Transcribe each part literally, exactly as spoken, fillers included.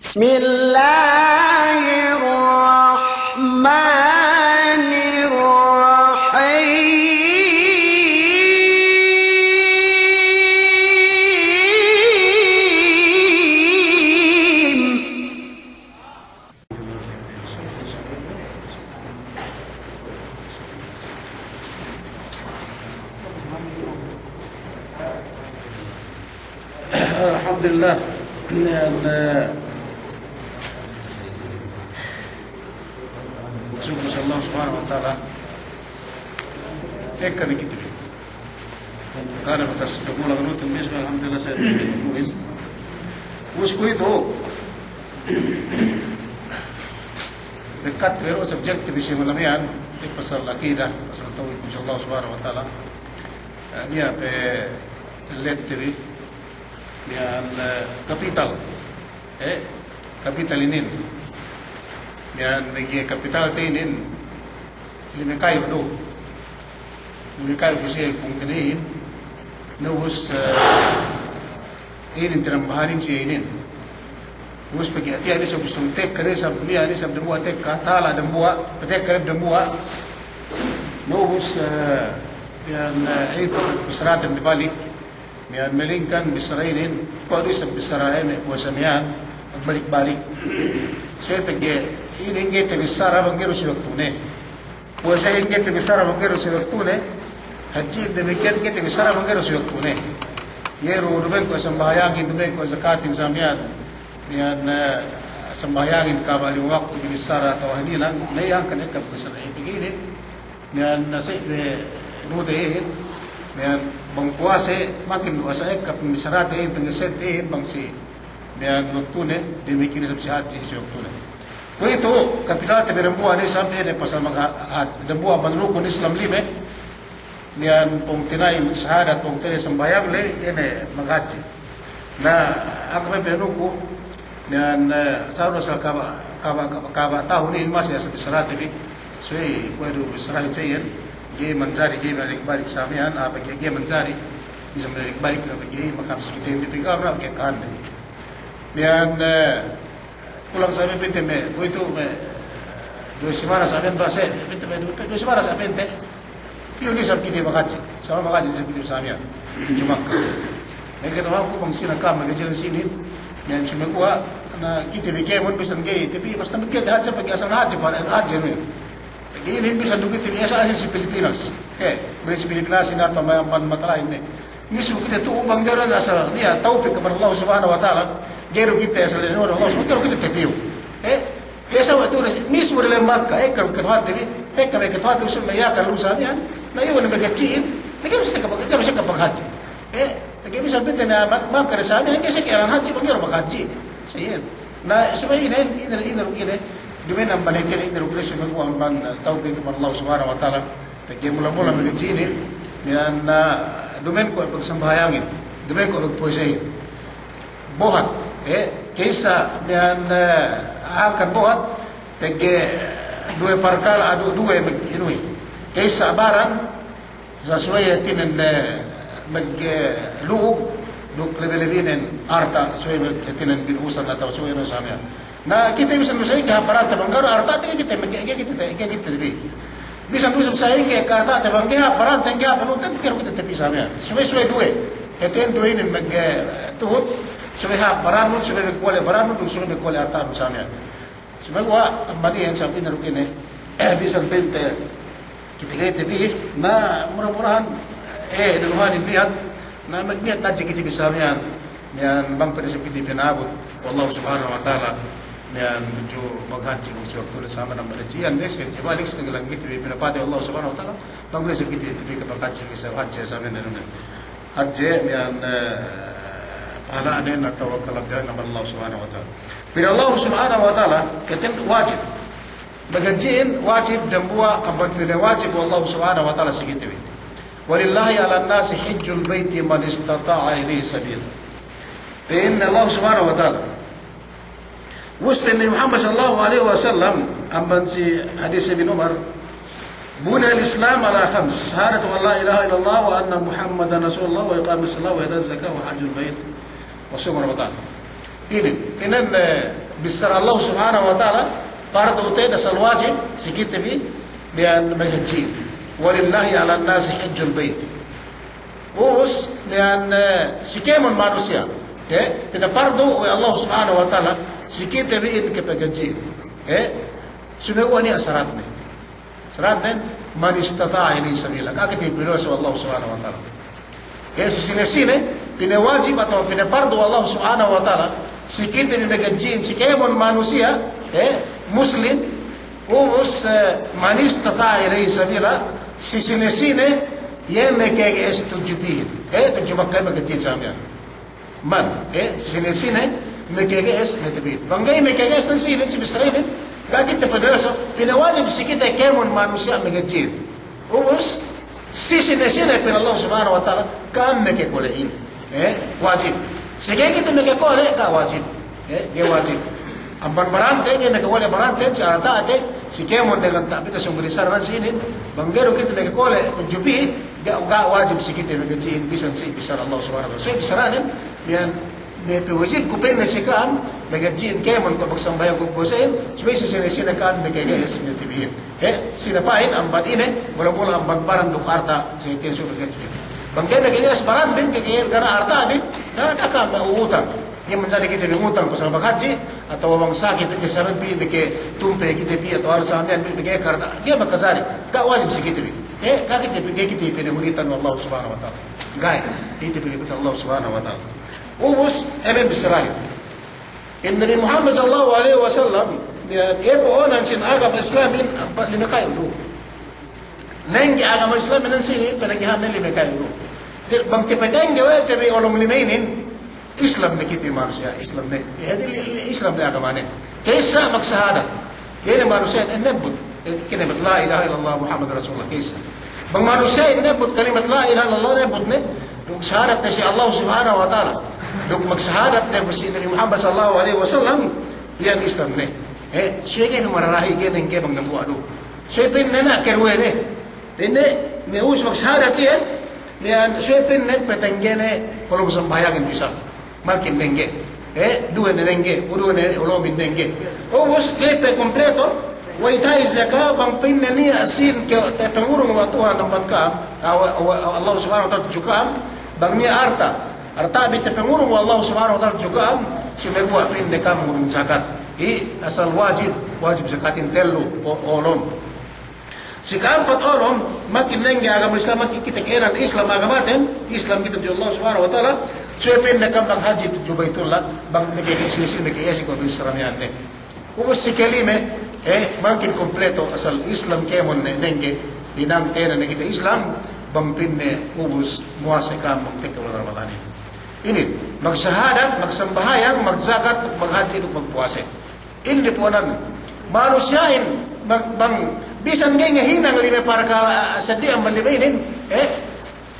بسم الله الرحمن الرحيم. Alhamdulillah. Yan, eh, magsukul si Allah Subhanahu wa Ta'ala. Ekka ne kite bi. Kana bakas pagmula kanutun, bismillah, alhamdulillah, sa' ubus kuwe'itu. Bekkat pero subject bi si malam iyan, pasal akidah, pasal tawhid, insya Allah Subhanahu wa Ta'ala. Eh, niya' pe let bi, niya', eh, kapital. Eh, kapital inin. Niya' nege kapital te inin, lime kayu' du. Lime kayu' du siye pungtina'ihin. Na ubus, eh, inin tinambahanin siye inin. Ubus pegge' tiya' ne isab, isab tekka ne isab, niya' ne isab dambuwa' tekka, tala' dambuwa', patekka ne dambuwa'. Na ubus, eh, yan, eh, itu bissaraten dibalik. Miya'an melingkan bissara inin, kuwe' du isab bissara inin, puwasa miya'an, magbalik-balik. So, pegge' inin ga'i tabissara bang ga'i du si waktune. Puwasa inin ga'i tabissara bang ga'i du si waktune. Hadji' damikkiyan ga'i tabissara bang ga'i du si waktune. Iye du duma'in kuwe' sambahayangin, duma'in kuwe' zakatin sa miya'an. Miya'an, eh, sambahayangin kaba' lime waktu binissara atawa hātinen, na iyan kan ekka bissara inin pegge' inin. Miya'an nasi' be nute ihin, miya'an bang puwase, makin du asa ekka pambissarate ihin, pangisente ihin, bang si, miya'an waktune, damikkiyan isab si hadji' si waktune. Kuwe'itu, kapitalte bi dambuwa' ne isab, ine pasal maghadji', dambuwa' amban rukun Islam lime, miya'an pungtina'i magsahadat, pungtina'i sambahayang le, ine maghadji'. Na, aku pe panuku', miya'an, eh, sa' du asal kaba', kaba', kaba', kaba' tahun inin masi asal bissarate bi. Suwe kuwe' du bissarahin sa iyan, ga'i manjari, ga'i manjari balik sa miya'an, apa ga'i, ga'i manjari, bisa manjari balik, apa ga'i makam si kite inin, tapi karna ga'i kahande. Miya'an, eh, Kulang sa' pa'inte me', kuwe'itu me', duwe simana sa' pa'inte, duwe simana sa' pa'inte. Piyu ne isab kite maghadji', sa' maghadji' ne isab kite sa miya'an. Cuma me' kite maku bang sine kam maghadji' sinin, miya'an sumeguwa' na kite bi kēmon bisan ga'i, tapi basta me' kite hadja pegge' asal hadja, hadja ne. Pegge' inin bisan du kite bi asal si Pilipinas. He, bang si Pilipinas inin atawa amban, amban mata lain ne. Mismu kite tu'u bang ga'i du asal niya' tawpik amban Allah Subhanahu wa Ta'ala, ga'i du kite asal niya' Allah Subhanahu wa Ta'ala, ga'i du kite tapiyu. Eh, biya' sa' waktu ne, mismu dalem Makka, eh, ekka kata'uhante bi, ekka kata'uhante bi, misal me' Yakan lu'u sa miya'an, na iyu' ne maghadji'in, na ga'i du siye ekka, ga'i du siye ekka paghadji'. Eh, ga'i misal pa'inte me' Mak-, Makka ne sa miya'an, ga'i siye ekka hadji', ga'i du paghadji'. Sa iyan. Na, subey ine, ine, ine, ine, duma'in amban ine, ine, ine, sumeguwa' amban, eh, tawpik amban Allah Subhanahu wa Ta'ala. Pegge' mula-mula maghadji' inin, miya'an, ah, duma'in kuwe' pagsambahayangin, duma'in kuwe' pagpuwasahin. Buhat, eh, ka'issa miya'an, eh, angkan buhat, pegge' duwe parkala', adu, duwe mag-, inuhin. Ka'issa baran, sa' subey hātinen, eh, mag-, eh, lu'u, duk lebe-lebenen arta', subey mag-, hātinen binuhusan atawa subey anu sa miya'an. Na, kite bisan du sa'ingge hāp barante bang ga'i du arta'te, kite, kite, kite, kite bi. Bisan du sa'ingge arta'te bang ga'i hāp barante, ga'i hāp anute, ga'i du kite tapiyu sa miya'an. Subey, subey duwe. Hātinen duwe inin mag-, eh, tuhut, subey hāp barannun, subey magkuwali' barannun, duk subey magkuwali' arta'nun sa miya'an. Sumeguwa' amban iyan sa ine duk ine, bisan pa'inte kite ga'i tapiyu, na mura-murahan, eh, daluhanin niyat, na magniyat hadja kite bi sa miya'an, miya'an bang pa'in isab kite pina'abut we' Allah Subhanahu wa Ta'ala, miya'an tudju maghadji' bang si waktu ne sa miya'an maghadji', iyan ne si hadji' balik, si tenggelam kite bi pinapatey we' Allah Subhanahu wa Ta'ala, bang pa'in isab kite tapiyu kapaghadji', si hadji' sa miya'an ne. Hadji' miya'an, eh, pahala'nen atawa kalabbihannen amban Allah Subhanahu wa Ta'ala. Pa'in Allah Subhanahu wa Ta'ala, hātinen wajib. Maghadji'in wajib dambuwa' amban pinawajib we' Allah Subhanahu wa Ta'ala si kite bi. ولله على الناس حج البيت من استطاع إليه سبيلا. Pa'in Allah Subhanahu wa Ta'ala, ubus pa'in Nabi Muhammad sallallahu alaihi wasallam, amban si hadis Ibn Umar, بني الإسلام على خمس، شهادة أن لا إله إلا الله وأن محمدا رسول الله وإقام الصلاة وإيتاء الزكاة وحج البيت وصوم رمضان. Inin, inin, eh, Bissara Allah Subhanahu wa Ta'ala, pardu te asal wajib si kite bi, miya'an maghadji'in. Walillahi 'alan nasi hijjul bait. Ubus, miya'an, eh, si kēmon manusiya'. Eh, pinapardu we' Allah Subhanahu wa Ta'ala, si kite bi in ke paghadji'in. Eh, sumeguwa' niya' saratne. Saratnen, man istata'a ilayhi sabila. Ga' kite pinaduwasa we' Allah Subhanahu wa Ta'ala. Eh, si sine-sine, pinawajib atawa pinapardu we' Allah Subhanahu wa Ta'ala, si kite bi maghadji'in, si kēmon manusiya', eh, Muslim, ubus, eh, man istata'a ilayhi sabila, si sine-sine, iye makage'es tudju pihin. Eh, tudju Makka maghadji'in sa miya'an. Man, eh, sine-sine makage'es, mete bi. Bang ga'i makage'es ne sine, si bissara inin, ga' kite pinaduwasa, pinawajib si kite kēmon manusiya' maghadji'in. Ubus, si sine-sine pa'in Allah Subhanahu wa Ta'ala, ka'am makakole'in. Eh, wajib. Si ga'i kite makakole', ga' wajib. Eh, ga'i wajib. Amban barante, ga'i makakole' barante, si arta'te, si kēmon dengan ta'bit sumbu di saranan si inin, bang ga'i du kite makakole' tudju pī, ga', ga' wajib si kite maghadji'in bisan si bissara Allah Subhanahu wa Ta'ala. So, bissaranen, miya'an, me' pawajibku pa'inne si ka'am, maghadji'in kēmon kuwe' magsambahayang kuwe' puwasehin, subey si sine-sine ka'am makage'es mete bihin. He, sine pa'in amban ine, mula-mula amban baran duk arta', si kēmon subey maghadji'in. Bang ga'i makage'es baran bin, ga'i makage'es arta' bin, na, na ka'am me' utang. Iye manjari kite bi ngutang pasal maghadji', atawa bang sakit kite saben bi, dike tumpe kite bi, atawa arsa amyan bi, dike karta', ga'i makajari, ga' wajib si kite bi. Eh, ga' kite bi, ga'i kite bi pinahunitan we' Allah Subhanahu wa Ta'ala. Ga'i, kite bi pinahunitan Allah Subhanahu wa Ta'ala. Ubus, inin bissarahin. In Nabi Muhammad sallallahu alaihi wasallam, iye, iye po'onan sin agama Islamin, ampat lime kayu du. Nengge agama Islamin sini, panenggehanne lime kayu du. Bang tapatengge we' te bi olom lime inin, Islam ne kite manusiya', Islam ne. Jadi, li-, li-, Islam ne agamanen. Ka'issa magsahadat. Iye ne manusiya' in nebbut, eh, kalimat la ilaha illallah Muhammadur Rasulullah, ka'issa. Bang manusiya' in nebbut kalimat la ilaha illallah, nebbut ne, duk sahadat ne si Allah Subhanahu wa Ta'ala. Duk magsahadat ne si Nabi Muhammad sallallahu alaihi wasallam, iyan Islam ne. Eh, suwe ga'i ne mararahi ga'i nengge bang dambuwa' du. Suwe pa'inne na keruwe ne. Pa'inne, me' ubus magsahadat iye, miya'an suwe pa'inne patenggene olom sambahayangin bisan. Makin nengge. Eh, duwe ne nengge, duwe ne olomin nengge. Ubus, ga'i pe kompleto, wa ita'iz zaka, bang pa'inne niya' sīn ke, tapangurung we' Tuhan amban ka'am, a, we', we', Allah Subhanahu wa Ta'ala tudju ka'am, bang niya' arta'. Arta' bi tapangurung we' Allah Subhanahu wa Ta'ala tudju ka'am, sumeguwa' pa'inne ka'am ngurung jakat. I, asal wajib, wajib jakatin tellu, o-, olom. Si ka'ampat olom, makin nengge agama Islam, makin kite ka'ēnan Islam agamaten, Islam kite tudju Allah Subhanahu wa Ta'ala, suwe pa'inne ka'am maghadji' tudju Baitullah, bang makage'es ne sine, makage'es kuwe' bissara miya'an ne. Ubus si kalime, eh, makin kompleto asal Islam kēmon ne, nengge, hinang ka'ēnan ne kite Islam, bang pa'inne ubus muwase ka'am bang tekka bulan Ramadanin. Inin, magsahadat, magsambahayang, magjakat, maghadji', duk magpuwase. Inin po'onan. Manusiya'in, bang, bang, bisan ga'i ngahinang lime parkala', ah, seddili amban lime inin, eh,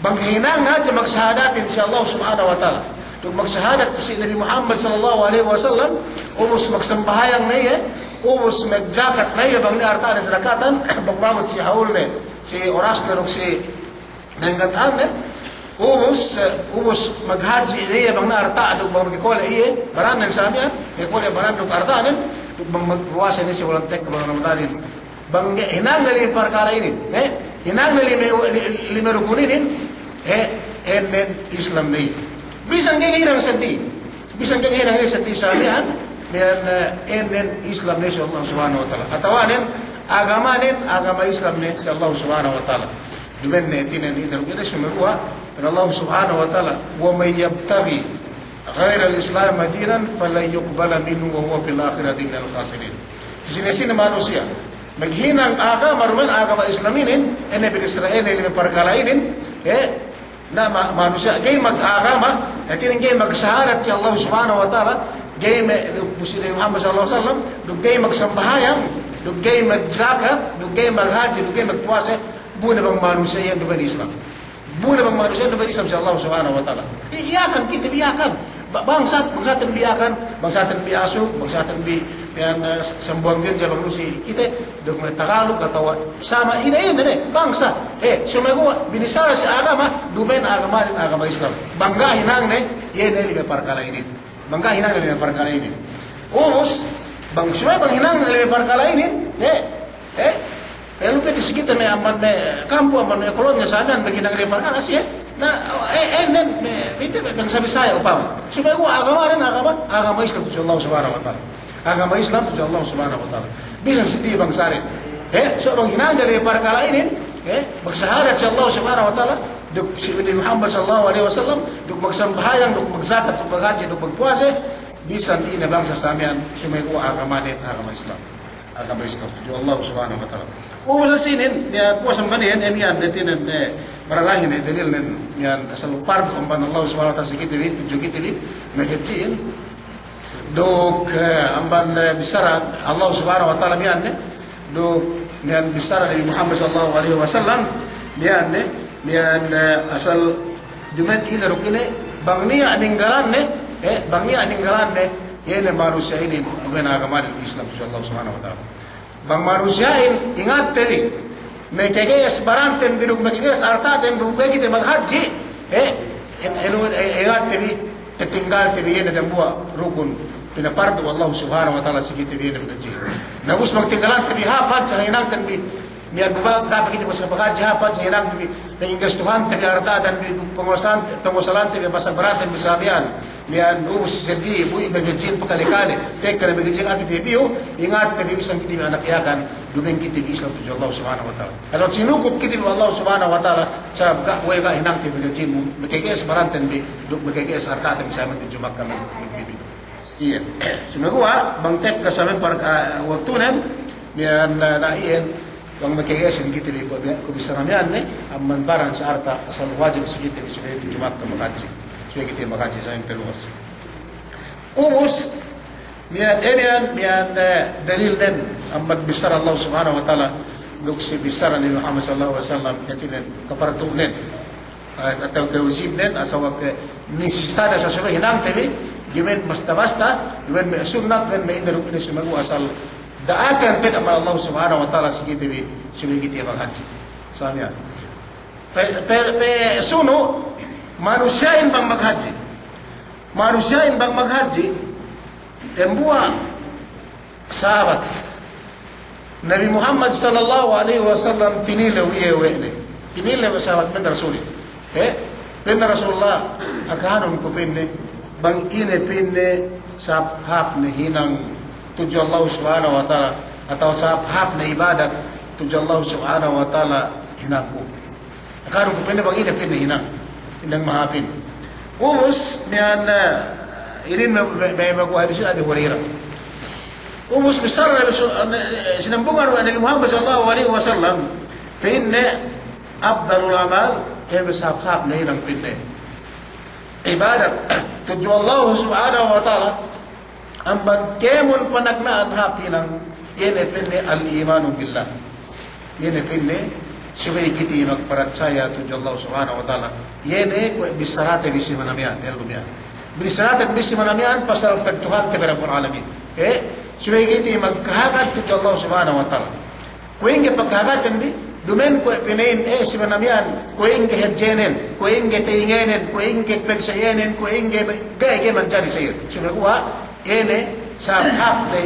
bang hinang ne hadja magsahadatin si Allah Subhanahu wa Ta'ala. Duk magsahadat si Nabi Muhammad sallallahu alaihi wasallam, ubus magsambahayang ne iye, ubus magjakat ne iye, bang niya' arta'ne sadakatan, bang umabut si hawlne, si orasne duk si nengge ta'anne, ubus, eh, ubus maghadji' ne iye bang niya' arta' duk bang makakole' iye, barannen sa miya'an, makakole' baran duk arta'nen, duk bang magpuwase ne si bulan tekka bulan Ramadanin. Bang ga'i hinang ne lime parkala' inin, eh, hinang ne lime, li-, lime rukun inin, eh, ēnnen Islam ne iye. Bisan ga'i hinang seddili. Bisan ga'i hinang iye seddili sa miya'an, miya'an, eh, ēnnen Islam ne si Allah Subhanahu wa Ta'ala. Atawanen, agamanen, agama Islam ne si Allah Subhanahu wa Ta'ala. Duma'in ne hātinen iye, duma'in ne sumeguwa', pa'in Allah Subhanahu wa Ta'ala, "Wa man yabtaghi ghairal Islami dinan falan yuqbala minhu wa huwa fil akhirati minal khasirin." Sine-sine manusiya' maghinang agama duma'in agama Islam inin, ine binissara inin, lime parkala' inin, eh, Na ma-, manusiya' ga'i magagama, hātinen ga'i magsahadat si Allah Subhanahu wa Ta'ala, ga'i me-, si Nabi Muhammad sallallahu alaihi wasallam, duk ga'i magsambahayang, duk ga'i magjakat, duk ga'i maghadji', duk ga'i magpuwase, bu ne bang manusiya' iyan duma'in Islam. Bu ne bang manusiya' iyan duma'in Islam si Allah Subhanahu wa Ta'ala. I-, Yakan, kite bi Yakan. Ba-, bangsa, bangsaten bi Yakan, bangsaten bi Asuk, bangsaten bi, iyan, eh, Sambuwangan, Jinja, bang du si kite, duk me' Tagalog atawa sama ine-ine ne, bangsa. Eh, sumeguwa' binissara si agama, duma'in agamanen agama Islam. Bang ga' hinangne, iye ne lime parkala' inin. Bang ga' hinangne lime parkala' inin. Ubus, Bang, subey bang hinang lime parkala' inin, eh, eh, eh, lupe di si kite me' amban me' kampu, amban me' kolonya samiyan, bang hinang lime parkala' si, eh. Na, eh, eh, nen, me', pite me' bangsa Bisaya upama. Subey kuwe' agamanen, agama, agama Islam tudju Allah Subhanahu wa Ta'ala. Agama Islam tudju Allah Subhanahu wa Ta'ala. Bisan si di bangsanen. Eh, so bang hinang lime parkala' inin, eh, magsahadat si Allah Subhanahu wa Ta'ala, duk si Nabi Muhammad sallallahu alaihi wasallam, duk magsambahayang, duk magzakat, duk maghadji, duk magpuwase, bisan ine bangsa samiyan, subey kuwe' agamanen, agama Islam. Agama Islam tudju Allah Subhanahu wa Ta'ala. Ubus sinin, niya' puwas amban iyan, eh, miyan, hātinen, eh, mararahin, eh, dalilnen, miyan, asal pardu amban Allah Subhanahu wa Ta'ala si kite bi, tudju kite bi, maghadjihin. Duk, eh, amban, eh, bissara Allah Subhanahu wa Ta'ala miyan ne, duk miyan bissara Nabi Muhammad sallallahu alaihi wasallam miyan ne, miyan, eh, asal dumen ine duk ine, bang niya' ninggalanne, eh, bang niya' ninggalanne, iye ne manusiya' inin, dumen agamanen Islam, insya Allah Subhanahu wa Ta'ala. Bang manusiya'in ingatte bi, makage'es baranten bi duk makage'es arta'ten bi duk ga'i kite maghadji, eh, en-, enu-, eh, ingatte bi, tatinggalte bi iye ne dambuwa' rukun pinapardu Allah Subhanahu wa Ta'ala si kite bi iye ne maghadji. Na ubus bang tinggalante bi hāp hadja hinangten bi, miyan bu ba-, ga' pe kite maghadji hāp hadja hinangte bi, panggastuhante bi arta'ten bi, pangusalan-, pangusalante bi, pasagbaranten bi samiyan. Miyan ubus si seddi, bu'i maghadjihin pakale-kale. Tekka ne maghadjihin kite bi, ingatte bi bisan kite bi anak Yakan, dumen kite bi Islam tudju Allah Subhanahu wa Ta'ala. Kalo sinukut kite bi Allah Subhanahu wa Ta'ala, sabab ga' we' ga' hinangte bi maghadjihin, makage'es baranten bi, duk makage'es arta'ten bi samiyan tudju Makka me', me', me', me'. Iye. Sumeguwa', bang tekka samiyan par-, ah, waktunen, miyan, ah, na iyan, bang makage'esin kite bi kuwe', kuwe' bissara miyan ne, amban baran si arta' asal wajib si kite bi subey tudju Makka maghadji. Subey kite maghadji samiyan paluwas. Ubus, miyan, eh, miyan, miyan, eh, dalilnen, amban bissara Allah Subhanahu wa Ta'ala, duk si bissara Nabi Muhammad sallallahu alaihi wasallam, hātinen, kapardunen. Ah, atawa kawajibnen, atawa ke nisisitanen asal subey hinangte bi, dumen basta-basta, dumen me' sunnat, dumen me' ine duk ine sumeguwa' asal da'akan pa'in amban Allah Subhanahu wa Ta'ala si kite bi, subey kite maghadji. Samiyan. Pe-, pe-, pasunu', manusiya'in bang maghadji. Manusiya'in bang maghadji, dembuwa' sahabat. Nabi Muhammad sallallahu alaihi wasallam tinilew iye we' ne. Tinilew sahabat, pa'in Rasulin. Eh, pa'in Rasulullah, akahanun ku pa'inne, bang ine pa'inne sahāp-hāp ne hinang tudju Allah Subhanahu wa Ta'ala, atawa sahāp-hāp ne ibadat tudju Allah Subhanahu wa Ta'ala hinangku. Akahanun ku pa'inne bang ine pa'inne hinang, hinang mahāpin. Ubus, miyan, eh, inin me-, me-, me-, me-, hadisin Abi Hurairah. Ubus bissara Nabi sul-, eh, sinambungan we' Nabi Muhammad sallallahu alaihi wasallam, pa'inne, afdalul a'mal, iye me' sahāp-hāp ne hinang pa'inne. Ibadat tudju Allah Subhanahu wa Ta'ala, amban kēmon panagna'an hāp hinang, iye ne pa'inne al-imanu billah. Iye ne pa'inne, subey kite magparatsaya tudju Allah Subhanahu wa Ta'ala. Iye ne kuwe' bissarate bi si manaw miya'an, ellew miya'an. Bissarate bi si manaw miya'an pasal pagtuhante bi Rabbul Alamin. Eh, subey kite magkahagad tudju Allah Subhanahu wa Ta'ala. Kuwe' ingge pagkahagaten bi, dumen kuwe' pina'in, eh, si manaw miya'an, kuwe' ingge hadjenen, kuwe' ingge ta'ingenen, kuwe' ingge pagsa'iyanen, kuwe' ingge be-, ga'i, ga'i manjari sa'ir. Sumeguwa', iye ne, sahāp-hāp ne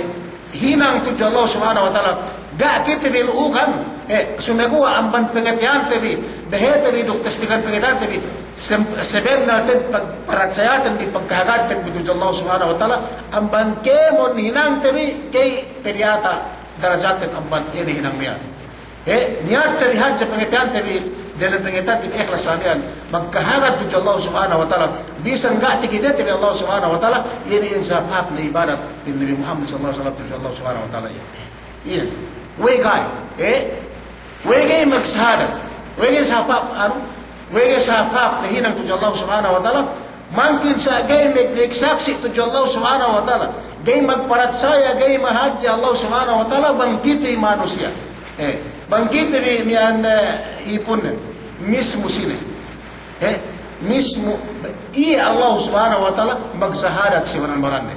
hinang tudju Allah Subhanahu wa Ta'ala, ga' kite bi lu'ukan, eh, sumeguwa' amban pangateyante bi, behete bi duk testingan pangateyante bi, sem-, sabennalten pagparatsayaten bi, pagkahagaten bi tudju Allah Subhanahu wa Ta'ala, amban kēmon hinangte bi, ga'i padiyata' darajaten amban iye ne hinang miya'an. Eh, niyatte bi hadja, pangateyante bi, dalem pangateyante bi ikhlas samiyan, magkahagad tudju Allah Subhanahu wa Ta'ala, bisan ga' takitete bi Allah Subhanahu wa Ta'ala, iye ne in sahāp-hāp ne ibadat bi Nabi Muhammad sallallahu alaihi wasallam tudju Allah Subhanahu wa Ta'ala iye. Iye. We' ga'i, eh? We' ga'i magsahadat. We' ga'i sahāp-hāp, anu, we' ga'i sahāp-hāp ne hinang tudju Allah Subhanahu wa Ta'ala, mangkin sa' ga'i mag-, magsaksi' tudju Allah Subhanahu wa Ta'ala, ga'i magparatsaya, ga'i mahadje Allah Subhanahu wa Ta'ala, bang kite manusiya'. Eh, bang kite bi miya'an, eh, ipunnen, mismu sine. Eh, mismu, iye Allah Subhanahu wa Ta'ala magsahadat si baran-baranne.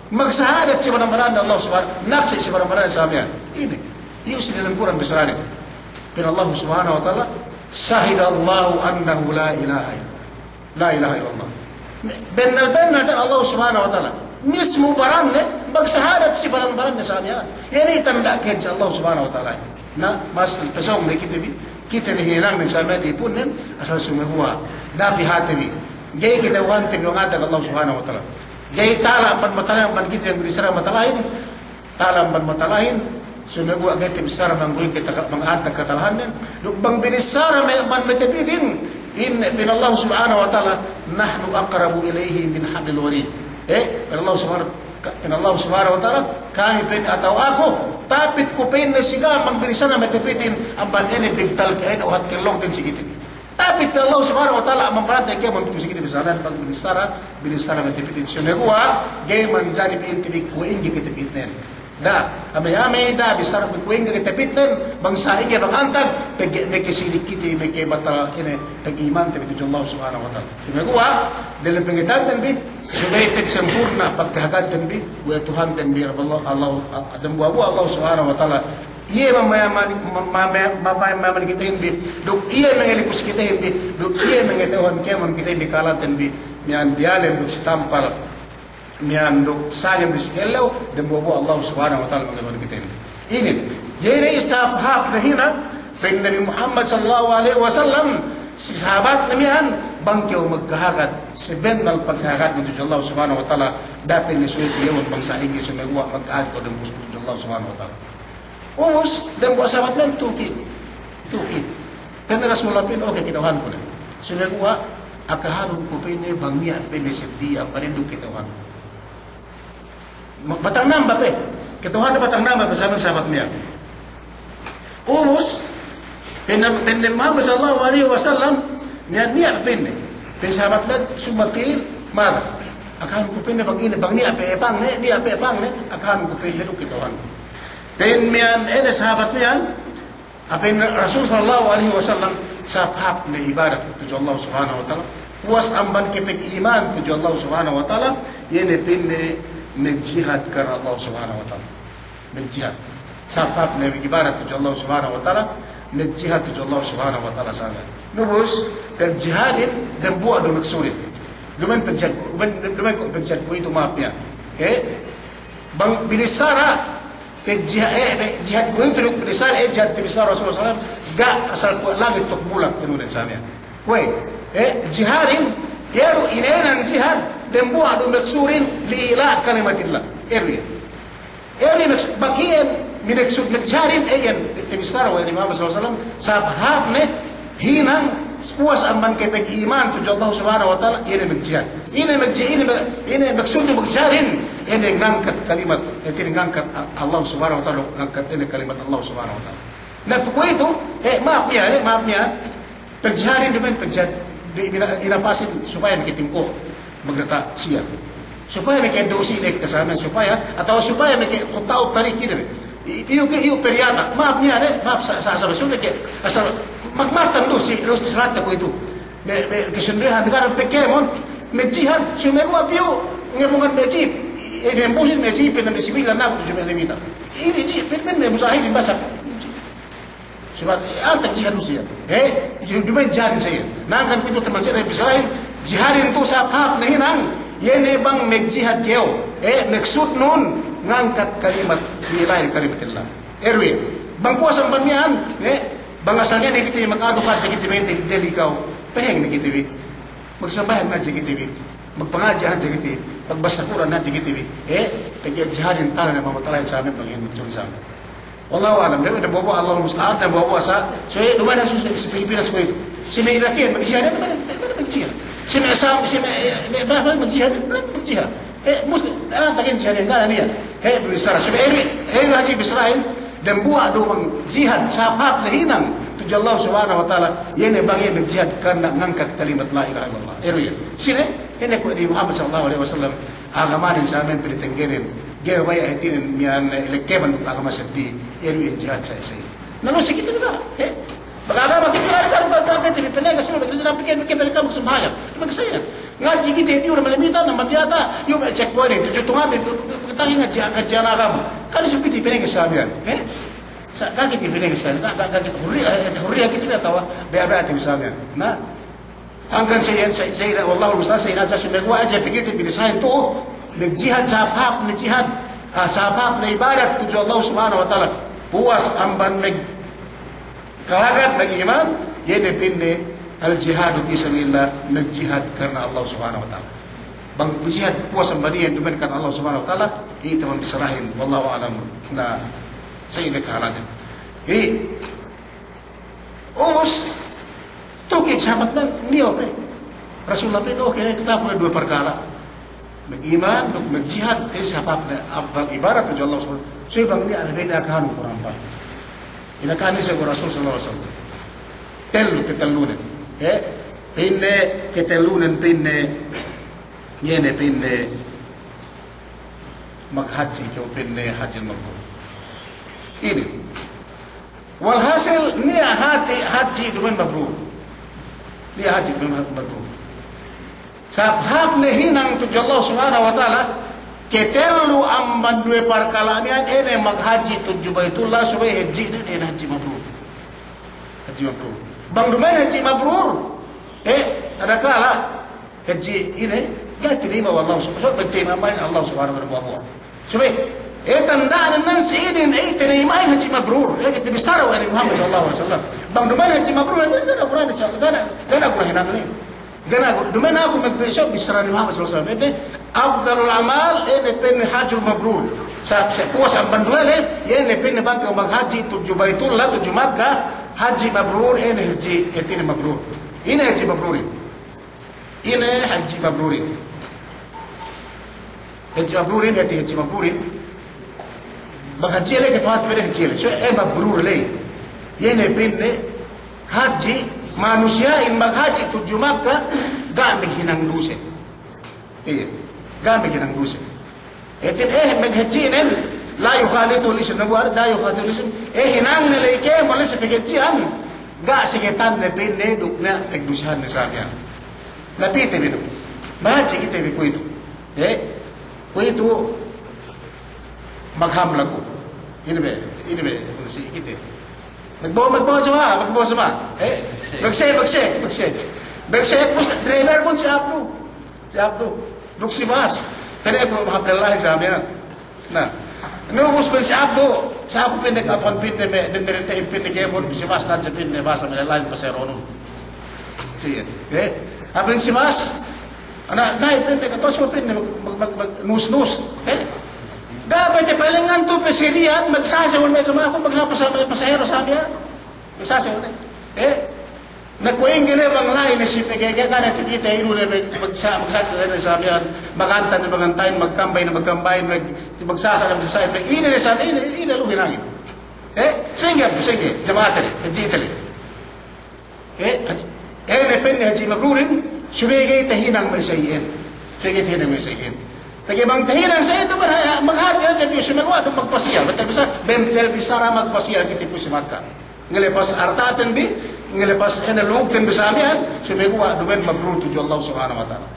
Magsahadat si baran-baranne Allah Subhanahu, naksi' si baran-baranne samiyan. Ine, iyu' si dalem Kur'an bissaranen. Pa'in Allah Subhanahu wa Ta'ala, "Shahidallahu annahu la ilaha illa." La ilaha illallah. Bennal-bennal tan Allah Subhanahu wa Ta'ala. mismu baranne, magsahadat si baran-baranne sa miya'an. Iye ne tanda' ke hadja Allah Subhanahu wa Ta'ala. Na, mas pesōng ne kite bi, kite bi hinangnen sa miya'an ipunnen, asal sumeguwa' da'a pī hāti bi. Ga'i kata'uhante bi bang antag Allah Subhanahu wa Ta'ala. Ga'i tala amban matalahin, amban kite bi bissara matalahin, tala amban matalahin, sumeguwa' ga'i te bissara bang guwing kata-, bang antag katalahannen, duk bang binissara me' amban matepitin, in, pa'in Allah Subhanahu wa Ta'ala, "Nahnu aqrabu ilayhi min hablil warid." Eh, pa'in Allah Subhanahu, pa'in Allah Subhanahu wa Ta'ala, "Kami," pa'in, "atawa aku, tapit ku," pa'inne, "si ka'am bang binissara matepitin, amban ine bigtal ke ine uhat kellongten si kite." Tapit Allah Subhanahu wa Ta'ala amban baranten kēmon pitu si kite bi sa miya'an bang binissara, binissara me' tepitin. Sumeguwa' ga'i manjari pa'inte bi kuwe' ingge ke tepitnen. Da'a, ame-ame da'a bissara bi kuwe' ingge ke tepitnen, bang sa'ingge bang antag, pegge' makasirik kite, makabatal ine, pag'imante bi tudju Allah Subhanahu wa Ta'ala. Sumeguwa', diyalem pangateyanten bi, subey tagsempurna' pagkahagadten bi, we' Tuhanten bi, Allah, Allah, dambuwa'-buwa' Allah Subhanahu wa Ta'ala, iye mamayaman, ma-, ma-, ma-, mamayaman kitehin bi, duk iye mangalikus kitehin bi, duk iye mangata'uhan kēmon kitehin bi kalaten bi, miya'an diyalem duk si tampal, miya'an duk sangem duk si ellew, dambuwa'-buwa' Allah Subhanahu wa Ta'ala mangata'uhan kitehin bi. Inin, iye ne isab hāp ne hinang, pa'in Nabi Muhammad sallallahu alaihi wasallam, si sahabatne miya'an, bang kew magkahagad, sabennal pagkahagad tudju Allah Subhanahu wa Ta'ala, da'a pa'inne sulit iye bang sa'ingge sumeguwa' magkahagad kew dambuwa' tudju Allah Subhanahu wa Ta'ala. Ubus, dambuwa' sahabat miya'an tukid. Tukid. Pa'in Rasulullah pa'in, "Oke, kata'uhanku ne." Sumeguwa', akahanun ku pa'inne bang niya' pa'inne seddi, amban ine duk kata'uhanku. Ma-, batang namba pe. Kata'uhanne batang namba pe sa miya'an sahabat miya'an. Ubus, pa'in, pa'in Muhammad sallallahu alaihi wasallam, niya', niya' pa'inne. Pa'in sahabat miya'an, "Summa qil, madha?" Akahanun ku pa'inne bang ine, bang niya' pe pangne, niya' pe pangne, akahanun ku pa'inne duk kata'uhanku. Pa'in miya'an, ine sahabat miya'an, pa'in Rasul sallallahu alaihi wasallam, isab hāp ne ibadat tudju Allah Subhanahu wa Ta'ala, puwas amban kapag'iman tudju Allah Subhanahu wa Ta'ala, iye ne pa'inne magjihad karna Allah Subhanahu wa Ta'ala. Magjihad. Isab hāp ne ibadat tudju Allah Subhanahu wa Ta'ala, magjihad tudju Allah Subhanahu wa Ta'ala sa miya'an. Ubus, pagjihadin, dambuwa' du maksudin. Duma'in pagjihad ku, duma'in, duma'in ku pagjihad kuwe'itu, ma'ap iyan. Eh? Bang binissara, Pagjiha-, eh, pagjihad kuwe'itu duk binissara, eh, jihad binissara Rasulullah sallallahu alaihi wasallam, ga' asal kuwe' langit duk bulak, anu den sa miya'an. Kuwe', eh, jihadin, iye du inēnan jihad, dambuwa' du maksudin, li'ila' kalimatillah. Iye du iye. Iye du iye maksud, bang iyan, minaksud magjihadin, eh, iyan, binissara we' Nabi Muhammad sallallahu alaihi wasallam, isab hāp ne, hinang, puwas amban kapag'iman tudju Allah Subhanahu wa Ta'ala, iye ne magjihad. Ine magji-, ine ma-, ine maksudnu magjihadin, ine ngangkat kalimat, ine ngangkat A-, Allah Subhanahu wa Ta'ala, ngangkat ine kalimat Allah Subhanahu wa Ta'ala. Na, kuwe'itu, eh, ma'ap iyan, eh, ma'ap iyan. Pagjihadin duma'in pagjihad, di, ina-, inapasin supaya makatingko', magdata' siya. Supaya maka'eddo' si ine kasame, supaya, atawa supaya maka-, kutta'u tarik kite bi. I-, iyu ke, iyu pe diyata'. Ma'ap niya' ne, ma'ap sa, sa, sa, sa, ke, asal magmatan du si, du si salate kuwe'itu. Me', me', kasunduhan, ga' du pe kēmon, magjihad, sumeguwa' piyu, ngemungan me' jip. I-, i-, nembusin me' jip, ne me' sibil, na, tudju me' lemita. Ine jip, me', me', me' mujahidin basa. Sabab, eh, antag jihad du siya. Eh, duma'in jihadin sa iyan. Hangkan kuwe'itu taman siya, eh, bisan jihadin tu isab hāp ne hinang, iye ne bang magjihad kew. Eh, maksudnun, ngangkat kalimat, li'ila' kalimatillah. Iye du iye. Bang puwas amban miya'an, eh, bang asal ne kite magadu hadja kite bi, deli kaw. Paheng ne kite bi. Magsambahayang ne hadja kite bi. Magpangadji' hadja kite bi. Magbasa Kur'an hadja kite bi. Eh, pegge' jihadin tala ne mamatalahin sa miya'an bang iyan magjihad sa miya'an. Wallahu a'lam. Dem-, dambuwa'-buwa', Allahul musta'an, dambuwa'-buwa' sa. So, eh, duma'in sa si, si Pilipinas kuwe'itu. Si me' Irakiyan, magjihad, duma'in, duma'in magjihad. Si me' Sam, si me', eh, me', me', me', magjihad, duma'in magjihad. Eh, Muslim, ah, takin siya ne, ga' niya'. Eh, binissara. Subey eri, eri hadja bissarahin, dambuwa' du bang jihad, isab hāp ne hinang tudju Allah Subhanahu wa Ta'ala, iye ne bang iye magjihad karna ngangkat kalimat la ilaha illallah. Eri iye. Sine, ine kuwe' Nabi Muhammad sallallahu alaihi wasallam, agamanen sa miya'an pinatenggenin, ga'i baya' hātinen miya'an, eh, lekkeban duk agama seddi, eri iye jihad sa isi. Na lu si kite bi ga', eh? Bang agama kite bi ga', ga', ga', ga', kite bi pinages lu, kite bi pinages, kite bi pinages, magsambahayang. Magsambahayang. Ngadji' kite bi, iyu ne malamita, na mandiyata', iyu me' checkpoint, tudju tungan bi, kite bi ngadji', ngadji' agama. Kan isu kite bi pinages sa miya'an, eh? Sa, ga' kite bi pinages sa miya'an, ga', ga', ga' kite bi, hurriya, eh, hurriya kite bi atawa, be'a, be'a kite bi sa miya'an. Na? Hangkan sa iyan, sa, sa iyan, wallahul musta'an, sa iyan hadja sumeguwa' hadja pikil kite bi sa iyan tu'u, Magjihad sahāp-hāp ne jihad, ah, sahāp-hāp ne ibadat tudju Allah Subhanahu wa Ta'ala. Puwas amban magkahagad, magiman, iye ne pa'inne al-jihadu fi sabilillah, magjihad karna Allah Subhanahu wa Ta'ala. Bang jihad puwas amban iyan duma'in karna Allah Subhanahu wa Ta'ala, iye taman bissarahin, wallahu a'lam, na sa' ine kahāladen. Iye, ubus, tu'u ke sahabat nan, niya' pe. Rasulullah pa'in, oke, ne, kite aku ne duwe parkala'. Magiman, duk magjihad, eh, sahāp-hāp ne afdal ibadat tudju Allah Subhanahu wa Ta'ala. So, bang niya' ne, bang niya' kahanu kurang pa. Ine kahanu si Rasul sallallahu alaihi wasallam. Tellu, ketellunen. Eh, pa'inne, ketellunen, pa'inne, iye ne, pa'inne, maghadji' kew, pa'inne, hadji mabrur. Inin. Walhasil, niya' hati hadji' duma'in mabrur. Niya' hadji' duma'in mabrur. Sahāp-hāp ne hinang tudju Allah Subhanahu wa Ta'ala, ketellu amban duwe parkala' miya'an, ine maghadji' tudju Baitullah, subey hadji'nen, ine hadji' mabrur. Hadji' mabrur. Bang duma'in hadji' mabrur, eh, adakala', hadji' ine, ga'i tinayima' we' Allah Subhanahu wa Ta'ala, so, bang tinayima' we' Allah Subhanahu wa Ta'ala. Subey, eh, tanda'nen nan si inin, eh, tinayima'in hadji' mabrur. Eh, kite bissara we' Nabi Muhammad sallallahu alaihi wasallam. Bang duma'in hadji' mabrur, eh, ga' ne guna, ga' ne, ga' ne guna hinang ne. Ga' ne guna, duma'in aku magbi-, so, bissara Nabi Muhammad sallallahu alaihi wasallam. Eh, afdalul a'mal, eh, ne pa'inne hajjul mabrur. Sa, sa, puwas amban duwe le, eh, ne pa'inne bang kew maghadji' tudju Baitullah, tudju Makkah, hadji' mabrur, eh, ne hadji', eh, hātinen mabrur. Ine hadji' mabrurin. Ine hadji' mabrurin. Hadji' mabrurin, hāti hadji' mabrurin. Bang hadji' le, katuhan tu hadji' le. So, eh, mabrur le. Iye ne pa'inne, hadji', manusiya'in maghadji' tudju Makkah, ga' maghinang duse. Iye, ga' maghinang duse. Hātinen, eh, maghadji'nen, la yukhalituhul ism, nabuwar, la yukhalituhul ism. Eh, hinangne ley kēmon ley si paghadji'an. Ga' sagetanne pa'inne duk niya' pagdusehanne sa miya'an. Lapite bi du. Mahadji' kite bi kuwe'itu. Eh, kuwe'itu magham laku. Ine be, ine be, si kite. Magbo'o, magbo'o suma, magbo'o suma. Eh, magse, magse, magse. Magse, bus driver pun si Abdu. Si Abdu, duk si Bas. Pa'inne ku mahāp lallahin sa miya'an. Na, ubus pa'in si Abdu, sa aku pa'inne ka'atuhan pa'inne me', dem merente pa'inne kēmon, si Bas na'an si pa'inne Bas me' lallahin paseronun. Siye, eh? Pa'in si Bas, ana' ga'i pa'inne ka'atuhan si pa'inne mag-, mag-, mag-, mag-, nus-nus, eh? Ga' pa'inne palengan tu pe si Riyad, magsase ul me' sama aku, maghāp sa, pasahero sa miya'an. Magsase ul, eh? Na kuwe' ingge ne bang la'i ne si pegge' ga' ne takite ilu ne magsa-, magsakit ne sa miya'an, magantan ne magantan, magkambay ne magkambay, mag-, magsasa' ne magsasa', ine ne sa, ine, ine lu hinangin. Eh, sa'ingge, sa'ingge, jama'ate le, hadji'te le. Eh, hadji', eh, ne pa'inne hadji' mabrurin, subey ga'i tahinang me' sa iyan. Subey ga'i tahinang me' sa iyan. Pegge' bang tahinang sa iyan, tu maghadji' hadja piyu, sumeguwa' du magpasiyal, betel bisa, betel bisara magpasiyal kite piyu si Makka. Ngelepas arta'ten bi, ngelepas ine lugten bi sa miya'an, sumeguwa' duma'in mabrur tudju Allah Subhanahu wa Ta'ala.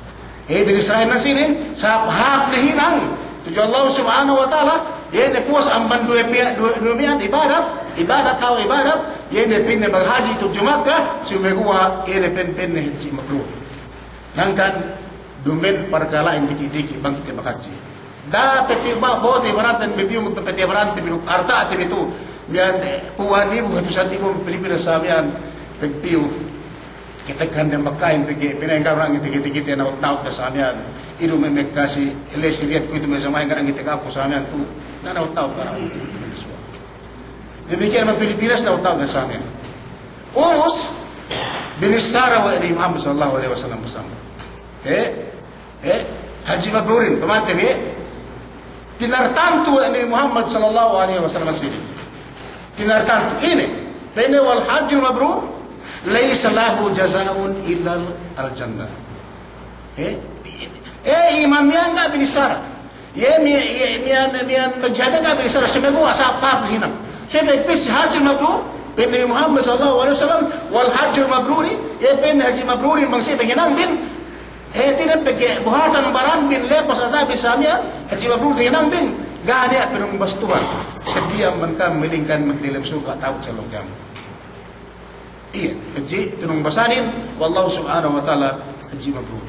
Eh, binissarahin na sinin, sahāp-hāp ne hinang tudju Allah Subhanahu wa Ta'ala, iye ne puwas amban duwe piya-, duwe, duwe miya'an ibadat, ibadat, aw ibadat, iye ne pa'inne maghadji' tudju Makka, sumeguwa' iye ne pa'in, pa'inne hadji' mabrur. Hangkan duma'in parkala'in diki'-diki' bang kite maghadji'. Da'a pe piyu ba-, bo'ote ibaratnen bi piyu, magpapete ibaratnen bi, arta'te bi tu. Miya'an, eh, pū'an ibu, hatusan ibu Pilipinas sa miya'an, pegge' piyu. Kite kan dem Makkahin pegge' pina'in ga'i ngite, kite, kite na'ut-na'ut da sa miya'an. Ilu me' Makka si, le si Riyad kuwe'itu me' jama'ahin ga'i ngite aku sa miya'an tu. Na na'ut-na'ut da na. Damikkiyan me' Pilipinas na'ut-na'ut da sa miya'an. Ubus, binissara we' Nabi Muhammad sallallahu alaihi wasallam pasal. Eh? Eh, hadji' mabrurin, pamante bi, eh? Tinartantu we' Nabi Muhammad sallallahu alaihi wasallam sinin. Tinartantu, ine, pa'inne wal hajjul mabrur, laysa lahu jaza'un illal jannah. Eh? Eh, iman miya'an ga' binissara. Iye mi-, iye miya'an, miya'an magjihad ga' binissara, sumeguwa' sahāp-hāp hinang. Subey pī si hadjul mabrur, pa'in Nabi Muhammad sallallahu alaihi wasallam, wal hajjul mabruri, iye pa'in hadji' mabrurin bang siye paghinangbin, hātinen pegge' buhatan baranbin lepas azabin sa miya'an, hadji' mabrur tahinangbin, ga' niya' panumbas Tuhan. Sadiya amban kam malingkan magdiyalem surga' ta'abut si ellew kiyamat. Iye, hadji' tinumbasanin we' Allah Subhanahu wa Ta'ala, hadji' mabrur.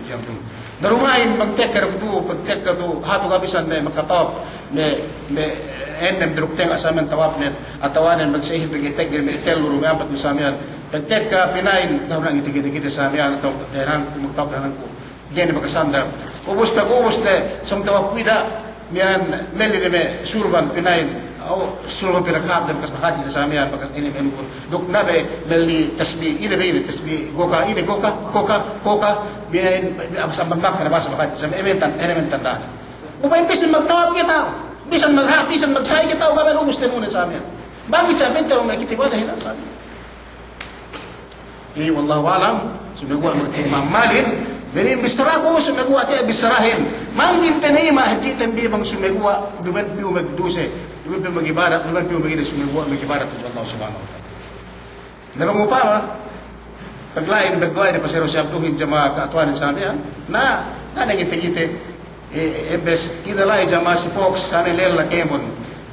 Hadji' mabrur. Darumahin bang tekka duk du, bang tekka du, hatu ga bisan me' makatawap, me', me' ennem duk tenga' sa miya'an tawapnen, atawanen bang sa ihin bang itegel me' tellu, me' ampat du sa miya'an. Bang tekka pina'in, dahu' nang itegel kite sa miya'an, atawa daran ku, magtawap daran ku. Ga'i ne makasandal. Ubus pag ubus ne, sōng tawap wida', miya'an melli ne me' surban pina'in, o, surban pinakahāp ne bakas mahadji ne sa miya'an, bakas inin, inin. Duk ne be melli tasbi', ine be ine tasbi', goka, ine goka, goka, goka, miya'an, miya'an amban Makka ne bahasa mahadji, sa miya'an, ine me' tan-, ine me' tanda'an. Upama bisan magtawap kite, bisan magha-, bisan magsa'i kite, ga'i ubus tenunen sa miya'an. Bang bisan bente me' kite wala' hinang sa miya'an. Iye, wallahu a'lam, sumeguwa' magtayma' malin, binin bissaraku, sumeguwa' tiya' bissarahin. Mangkin tanayma' hadjiten bi bang sumeguwa' duma'in piyu magduse, duma'in piyu magibada, duma'in piyu magida, sumeguwa' magibada tudju Allah Subhanahu wa Ta'ala. Na bang upama, pagla'i, pagla'i ne pasero si Abduhin jama'a ka'atuwanin sa miya'an, na, na, na ngite-ngite, E, e, bes, ine la'i jama'a si Fox, sa me' lella kēmon.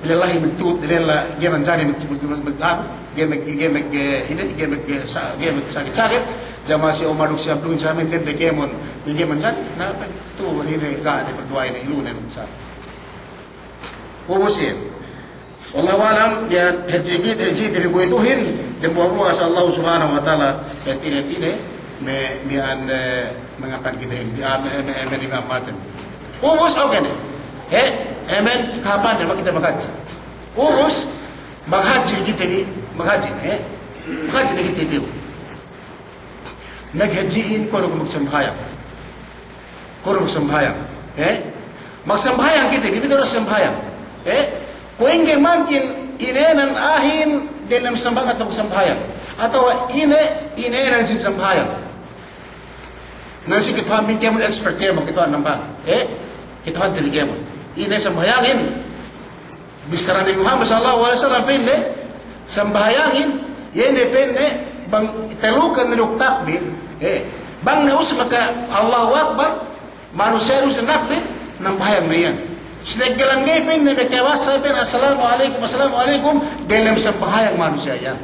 Lella hi magtut, lella ga'i manjari mag-, mag-, mag-, mag-, anu, ga'i mag-, ga'i mag-, e, ine, ga'i mag-, e, sa-, ga'i magsakit-sakit. Jama'a si Omar duk si Abdun sa me' dende kēmon. Ga'i manjari, na, tu, ine, ga' ne pagduwa'in, ilunen sa. Ubus iye. Wallahu a'lam, miya'an hadji kite, hadji kite bi kuwe'ituhin, dembuwa'-buwa' asal Allah Subhanahu wa Ta'ala, hātinen ine, me', miya'an, e, mangakan kite, miya'an, me', me', me', me' niya' maten. Ubus, oke ne. He, emen, kapan ne, makite maghadji. Ubus, maghadji kite bi, maghadji, he. Maghadji ne kite bi. Maghadji'in kuwe' du magsambahayang. Kuwe' du magsambahayang. Eh? Magsambahayang kite bi, bang du sambahayang. Eh? Kuwe' ingge mangkin inēnan a'ahin diyalem sambahayang atawa magsambahayang. Atawa ine, inēnan sin sambahayang. Na si kite tuwan bi kēmon, expert kēmon, kite tuwan nambahayang. Eh? Kite tuwan te bi kēmon. Ine sambahayangin. Bissara Nabi Muhammad sallallahu alaihi wasallam pa'inne, sambahayangin, iye ne pa'inne, bang talukan ne duk takbir, eh, bang ne ubus maka Allahu Akbar, manusiya' ubus takbir, nambahayang ne iyan. Siteggelan ga'i pa'inne, maka basa pa'in, "Assalamu alaikum, assalamu alaikum," diyalem sambahayang manusiya' iyan.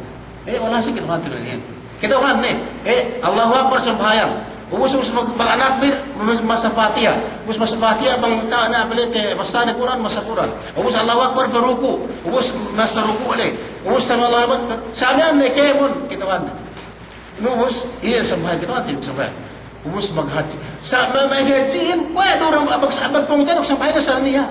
Eh, wala' si kite tuwan te bi iyan. Kite tuwan ne, eh, Allahu Akbar sambahayang. Ubus, ubus mag-, mag-, takbir, mas-, masa Fatiha. Ubus masa Fatiha, bang ta-, na, pele te, masa ne Kur'an, masa Kur'an. Ubus Allahu Akbar, paruku'. Ubus masa ruku' le. Ubus sami'allahu liman, sa miya'an ne kēmon, kite tuwan ne. Ubus, iye sambahayang, kite tuwan te bi sambahayang. Ubus maghadji. Sa, ma-, maghadji'in, kuwe' du ram, abag, abag pungtina'i, sambahayang sa niya'.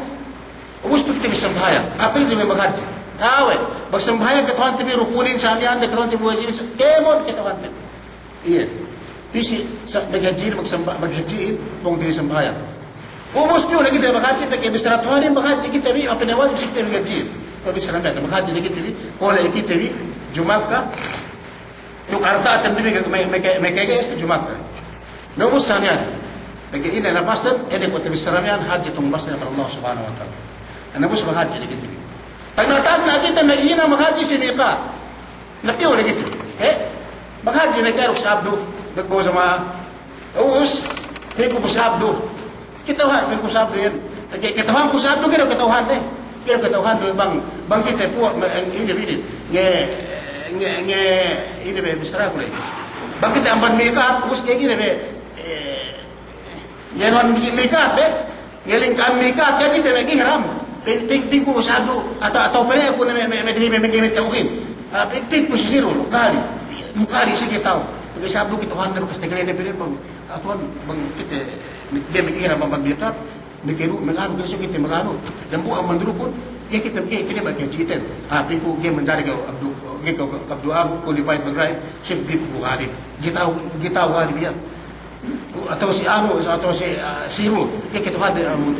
Ubus pī kite bi sambahayang. Hāp kite bi maghadji. Awe', magsambahayang kite tuwan te bi rukunin sa miya'an, kite tuwan te bi wajibin sa, kēmon kite tuwan te bi. Iye. Pī si, sa, maghadji'in, magsamba-, maghadji'in, pungtina'i sambahayang. Ubus piyu ne kite maghadji, pegge' bissara Tuhanin maghadji kite bi, hāp ne wajib si kite bi maghadji'in. Pegge' bissara miya'an, maghadji ne kite bi, kole' kite bi, Jumakka, Duk arta'ten bi me', me', me', me' kēge istu Jumakka. Na ubus sa miya'an. Pegge' ine napasten, ine kuwe' tabissara miya'an, hadje tumbasne amban Allah Subhanahu wa Ta'ala. Na ubus maghadji ne kite bi. Tagna'-tagna' kite maghinang maghadji si miqat. Na piyu ne kite bi. Eh? Maghadji ne kite duk si Abdu, duk bu jama'a. Ubus, pī ku bu si Abdu. Kata'uhan, pī ku si Abdu iyan. Ke-, kata'uhan ku si Abdu, ga'i du kata'uhan ne. Ga'i du kata'uhan ne bang, bang kite puwas, me-, ine bi inin. Nge, nge, nge, ine be bissaraku le. Bang kite amban miqat, ubus ga'i ine be, eh, nge non miqat be. Nge lingka'an miqat, ga'i kite be ihram. Pī, pī, pī ku si Abdu, atawa, atawa pele ku ne me', me', me' dili me', me', me' tauhin. Ah, pī, pī ku si Sirul, Mukali. Mukali si kata'u. Pegge' si Abdu kata'uhan ne, bakas tegele ne pele bang. Katuwan bang kite, me', ga'i me' ihram amban miqat, me' kelu, me' anu, kelu si kite me' anu, dambuwa' amban rukun, ga'i kite, ga'i kite maghadji kite. Ah, pī ku ga'i manjari ke Abdu, ga'i ke Abdu anu, qualified maghadji, si pī ku ghalib. Ga'i ta'u, ga'i ta'u ghalib iyan. Atawa si anu, atawa si, ah, Sirul, ga'i kata'uhan ne, anu,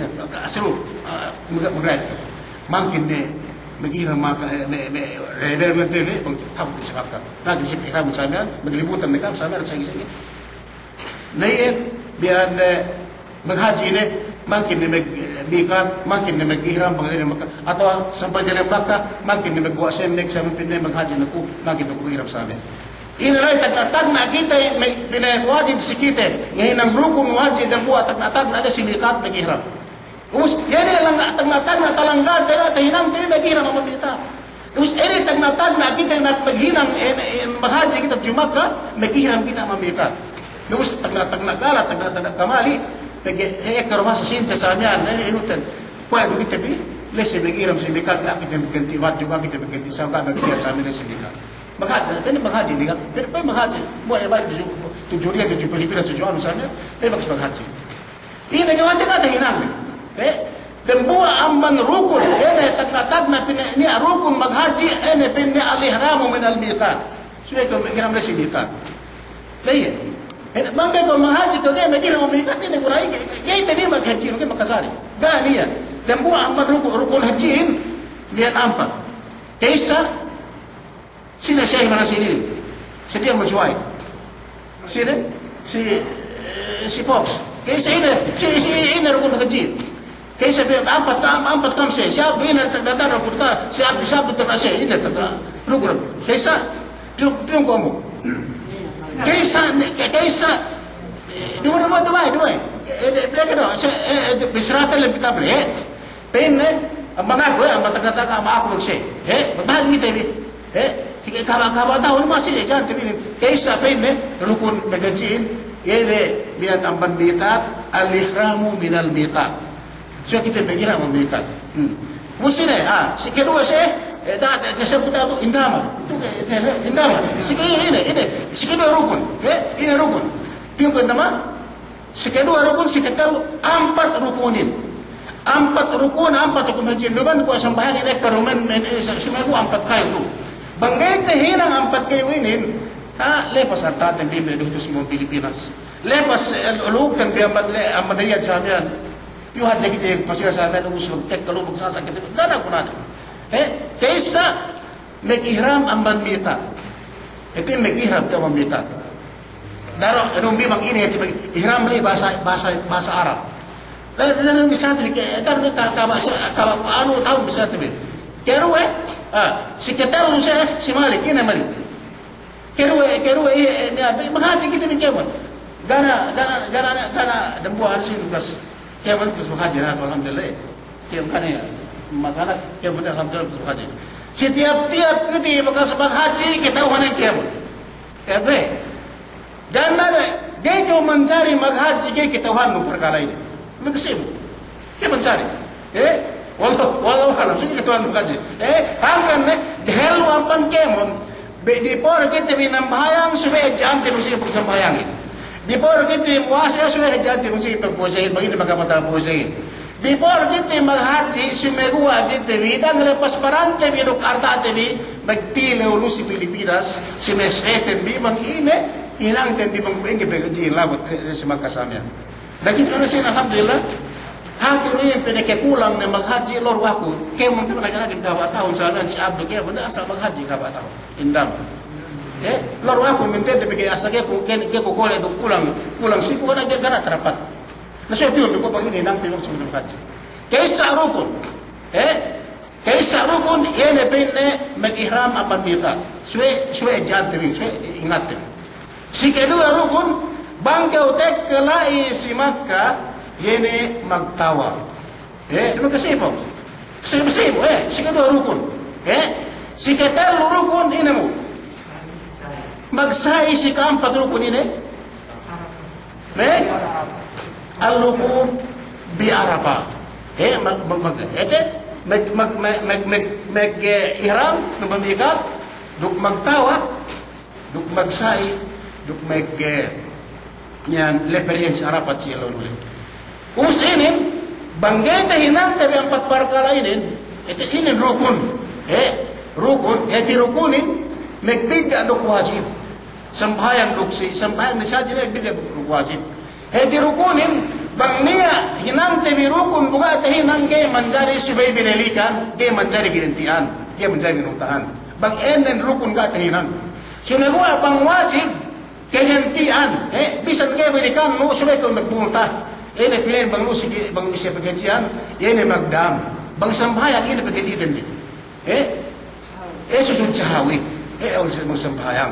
Sirul, ah, magha-, maghadji. Mangkin ne, maghihram maka, eh, me', me', rebel me' pele, bang ta'u si Makka. Mangkin si ihram sa miya'an, maglibutan me' ka'am sa miya'an, sagi-sagi. Na iyan, biyan, eh, maghadji ne, mangkin ne mag-, eh, miqat, mangkin ne magihram, bang ne Makka, atawa sampay ne Makka, mangkin ne magguwa' semmek, sampay ne maghadji ne ku, mangkin ne ku ihram sa miya'an. Ine la'i tagna'-tagna' kite, me', pinawajib si kite, ngahinang rukun wajib dambuwa' tagna'-tagna' le si miqat magihram. Ubus, iye ne langga', tagna'-tagna' talanggal, tagna' tahinang, tabi magihram amban miqat. Ubus, ine tagna'-tagna' kite na maghinang, eh, eh, maghadji kite tudju Makka, magihram kite amban miqat. Ubus, tagna'-tagna' galat, tagna'-tagna' kamali', Pegge', eh, ekka du masa sinte sa miya'an, eh, inuten. Kuwe' du kite bi, la'i si magihram si mikat, ga' kite magganti' badju', ga' kite magganti' sarung, ga' magganti' sa miya'an la'i si mikat. Maghadji, pa'inne maghadji, niya', pa'inne, pa'inne maghadji. Buwa' iye balik tudju, tudju Riyad, tudju Pilipinas, tudju anu sa miya'an, pa'inne maghadji. Ine, ga' mate, ga' tahinang. Eh, dambuwa' amban rukun, ine tagna'-tagna' pa'inne niya' rukun maghadji, ine pa'inne al-ihramu minal miqat. Subey kew magihram la'i si mikat. La'i iye. Ine, bang ga'i kew maghadji kew ga'i magihram mikat, ine guna'in, ga'i, ga'i, ga'i tanima' hadjihin, ga'i makajari. Ga' niya'. Dambuwa' amban rukun, rukun hadjihin, miya'an ampat. Ka'issa, sine, si Sheikh mana sine? Si Diya Mujwai. Sine? Si, eh, si Pops. Ka'issa ine, si, si ine rukun hadjihin. Ka'issa bi ampat kam, ampat kam si, si Abdu ine tagna'-tagna' rukun ka, si Abdu, si Abdu tagna' si, ine tagna' rukun. Ka'issa, piyun, piyun kuwe' mu. Ka'issa, ne, ka-, ka'issa, eh, duma'in, duma'in, duma'in, duma'in. Eh, de, de, de, si, eh, eh, de, bisrata lem kitab le, eh. Pa'inne, amban aku, eh, amban tagna'-tagna', amban aku magsey. Eh, bahagi kite bi. Eh, kahaba', kahaba' tahun masi, eh, jante bi inin. Ka'issa pa'inne, rukun maghadjihin, iye ne, miya'an amban mikat, al-ihramu minal mikat. Subey kite magihram amban mikat. Hmm. Ubus ine, ah, si keduwe si, eh, da, da, da, si keduwe rukun. Eh, ine, ine, si keduwe rukun. Piyun ku ine ma? Si keduwe rukun, si ketellu, ampat rukunin. Ampat rukun, ampat rukun hadjihin. Duma'in kuwe' sambahayangin ekka du men, men, eh, sa-, sumeguwa' ampat kayu du. Bang ga'i tahinang ampat kayu inin, ah, lepas artaten bi me' duhutus imam Pilipinas. Lepas, eh, lu'ugten bi amban le-, amban Riyad sa miya'an. Iyu hadja kite pasira sa miya'an, ubus tekka lu'u magsasa' kite. Ga' ne gunane. Eh, ka'issa, magihram amban mikat. Hāti magihram kew amban mikat. Da'a du, anu, bi bang ine hāti mag-, ihram la'i bahasa, bahasa, bahasa Arab. Da'a, da'a, da'a, bisa te bi ke, da'a, da'a, ka, ka bahasa, ka, anu, ta'u bisa te bi. Keduwe, ah, si ketellu si, si Malik, ine Malik. Keduwe, keduwe, eh, eh, niya', maghadji kite bi kēmon. Ga' ne, ga' ne, ga' ne, ga' ne, dambuwa' hadis inin kas. Kēmon kas maghadji, na, alhamdulillah. Kēmon kan iye, makanak, kēmon alhamdulillah kas maghadji. Si tiyap-tiyap kite bakas maghadji, kata'uhannen kēmon. Iye be. Ga' ne, ga'i kew manjari maghadji, ga'i kata'uhannu parkala' inin. Magsibu. Ga'i manjari. Eh? Wallahu, wallahu a'lam. Subey kata'uhannu maghadji. Eh? Hangkan ne, dehellu amban kēmon. Be' dipore kite bi nambahayang, subey hadja'ante bi si pagsambahayangin. Dipore kite bi muwase, subey hadja'ante bi si pagpuwasehin, bang ine magkapata'an puwasehin. Dipore kite bi maghadji, sumeguwa' kite bi, dang lepas barante bi duk arta'te bi, magtilew lu si Pilipinas, si meseten bi, bang ine, hinangten bi bang pa'in ke paghadjihin labut, eh, eh, si Makka sa miya'an. Daging kite bi sinin, alhamdulillah. Hāti du inin pa'inne ke kulang ne maghadji, loru aku. Kēmon te bi lagi-lagi kahaba' tahun sa miya'an si Abdu kēmon, ne asal maghadji kahaba' tahun. Indam. Eh, loru aku mintedde pegge' asal ke ku, ke, ke ku kole' duk kulang, kulang siku, ga' ne, ga' ne tarapat. Na subey piyun, ku pa'in inin, hinangte bi maghadji. Ka'issa rukun. Eh, Ka'issa rukun, iye ne pa'inne magihram amban mikat. Subey, subey hadja'ante bi, subey ingatte bi. Si keduwe rukun, bang kew tekka la'i si Makka, iye ne magtawaf. Eh, duma'in kasibu. Kasibu-sibu, eh, si keduwe rukun. Eh, si ketellu rukun, ine mu? Magsa'i. Si ke'ampat rukun ine? Eh? Al-wuquf bi Arafah. Eh, mag, mag, mag, ete? Mag, mag, mag, mag, mag, mag, eh, ihram, amban mikat, duk magtawaf, duk magsa'i, duk mag, eh, niya' leperihin si Arafat si ellew duli. Ubus inin, bang ga'i tahinangte bi ampat parkala' inin, ete inin rukun. Eh, rukun, hāti rukunin, magbidda' duk wajib. Sambahayang duk si, sambahayang ne si hadji ne bidda' duk wajib. Hāti rukunin, bang niya' hinangte bi rukun bu ga' tahinang ga'i manjari subey binalikan, ga'i manjari ginanti'an, ga'i manjari binultahan. Bang ēnnen rukun ga' tahinang. Sumeguwa' bang wajib, kaganti'an, eh, bisan ga'i balikannu, subey kew magbulta. Ine pa'in bang lu si, bang lu si paghadji'an, iye ne magdam. Bang sambahayang, ine paganti'ten bi. Eh? Eh, sujud sahawi. Eh, awal si magsambahayang.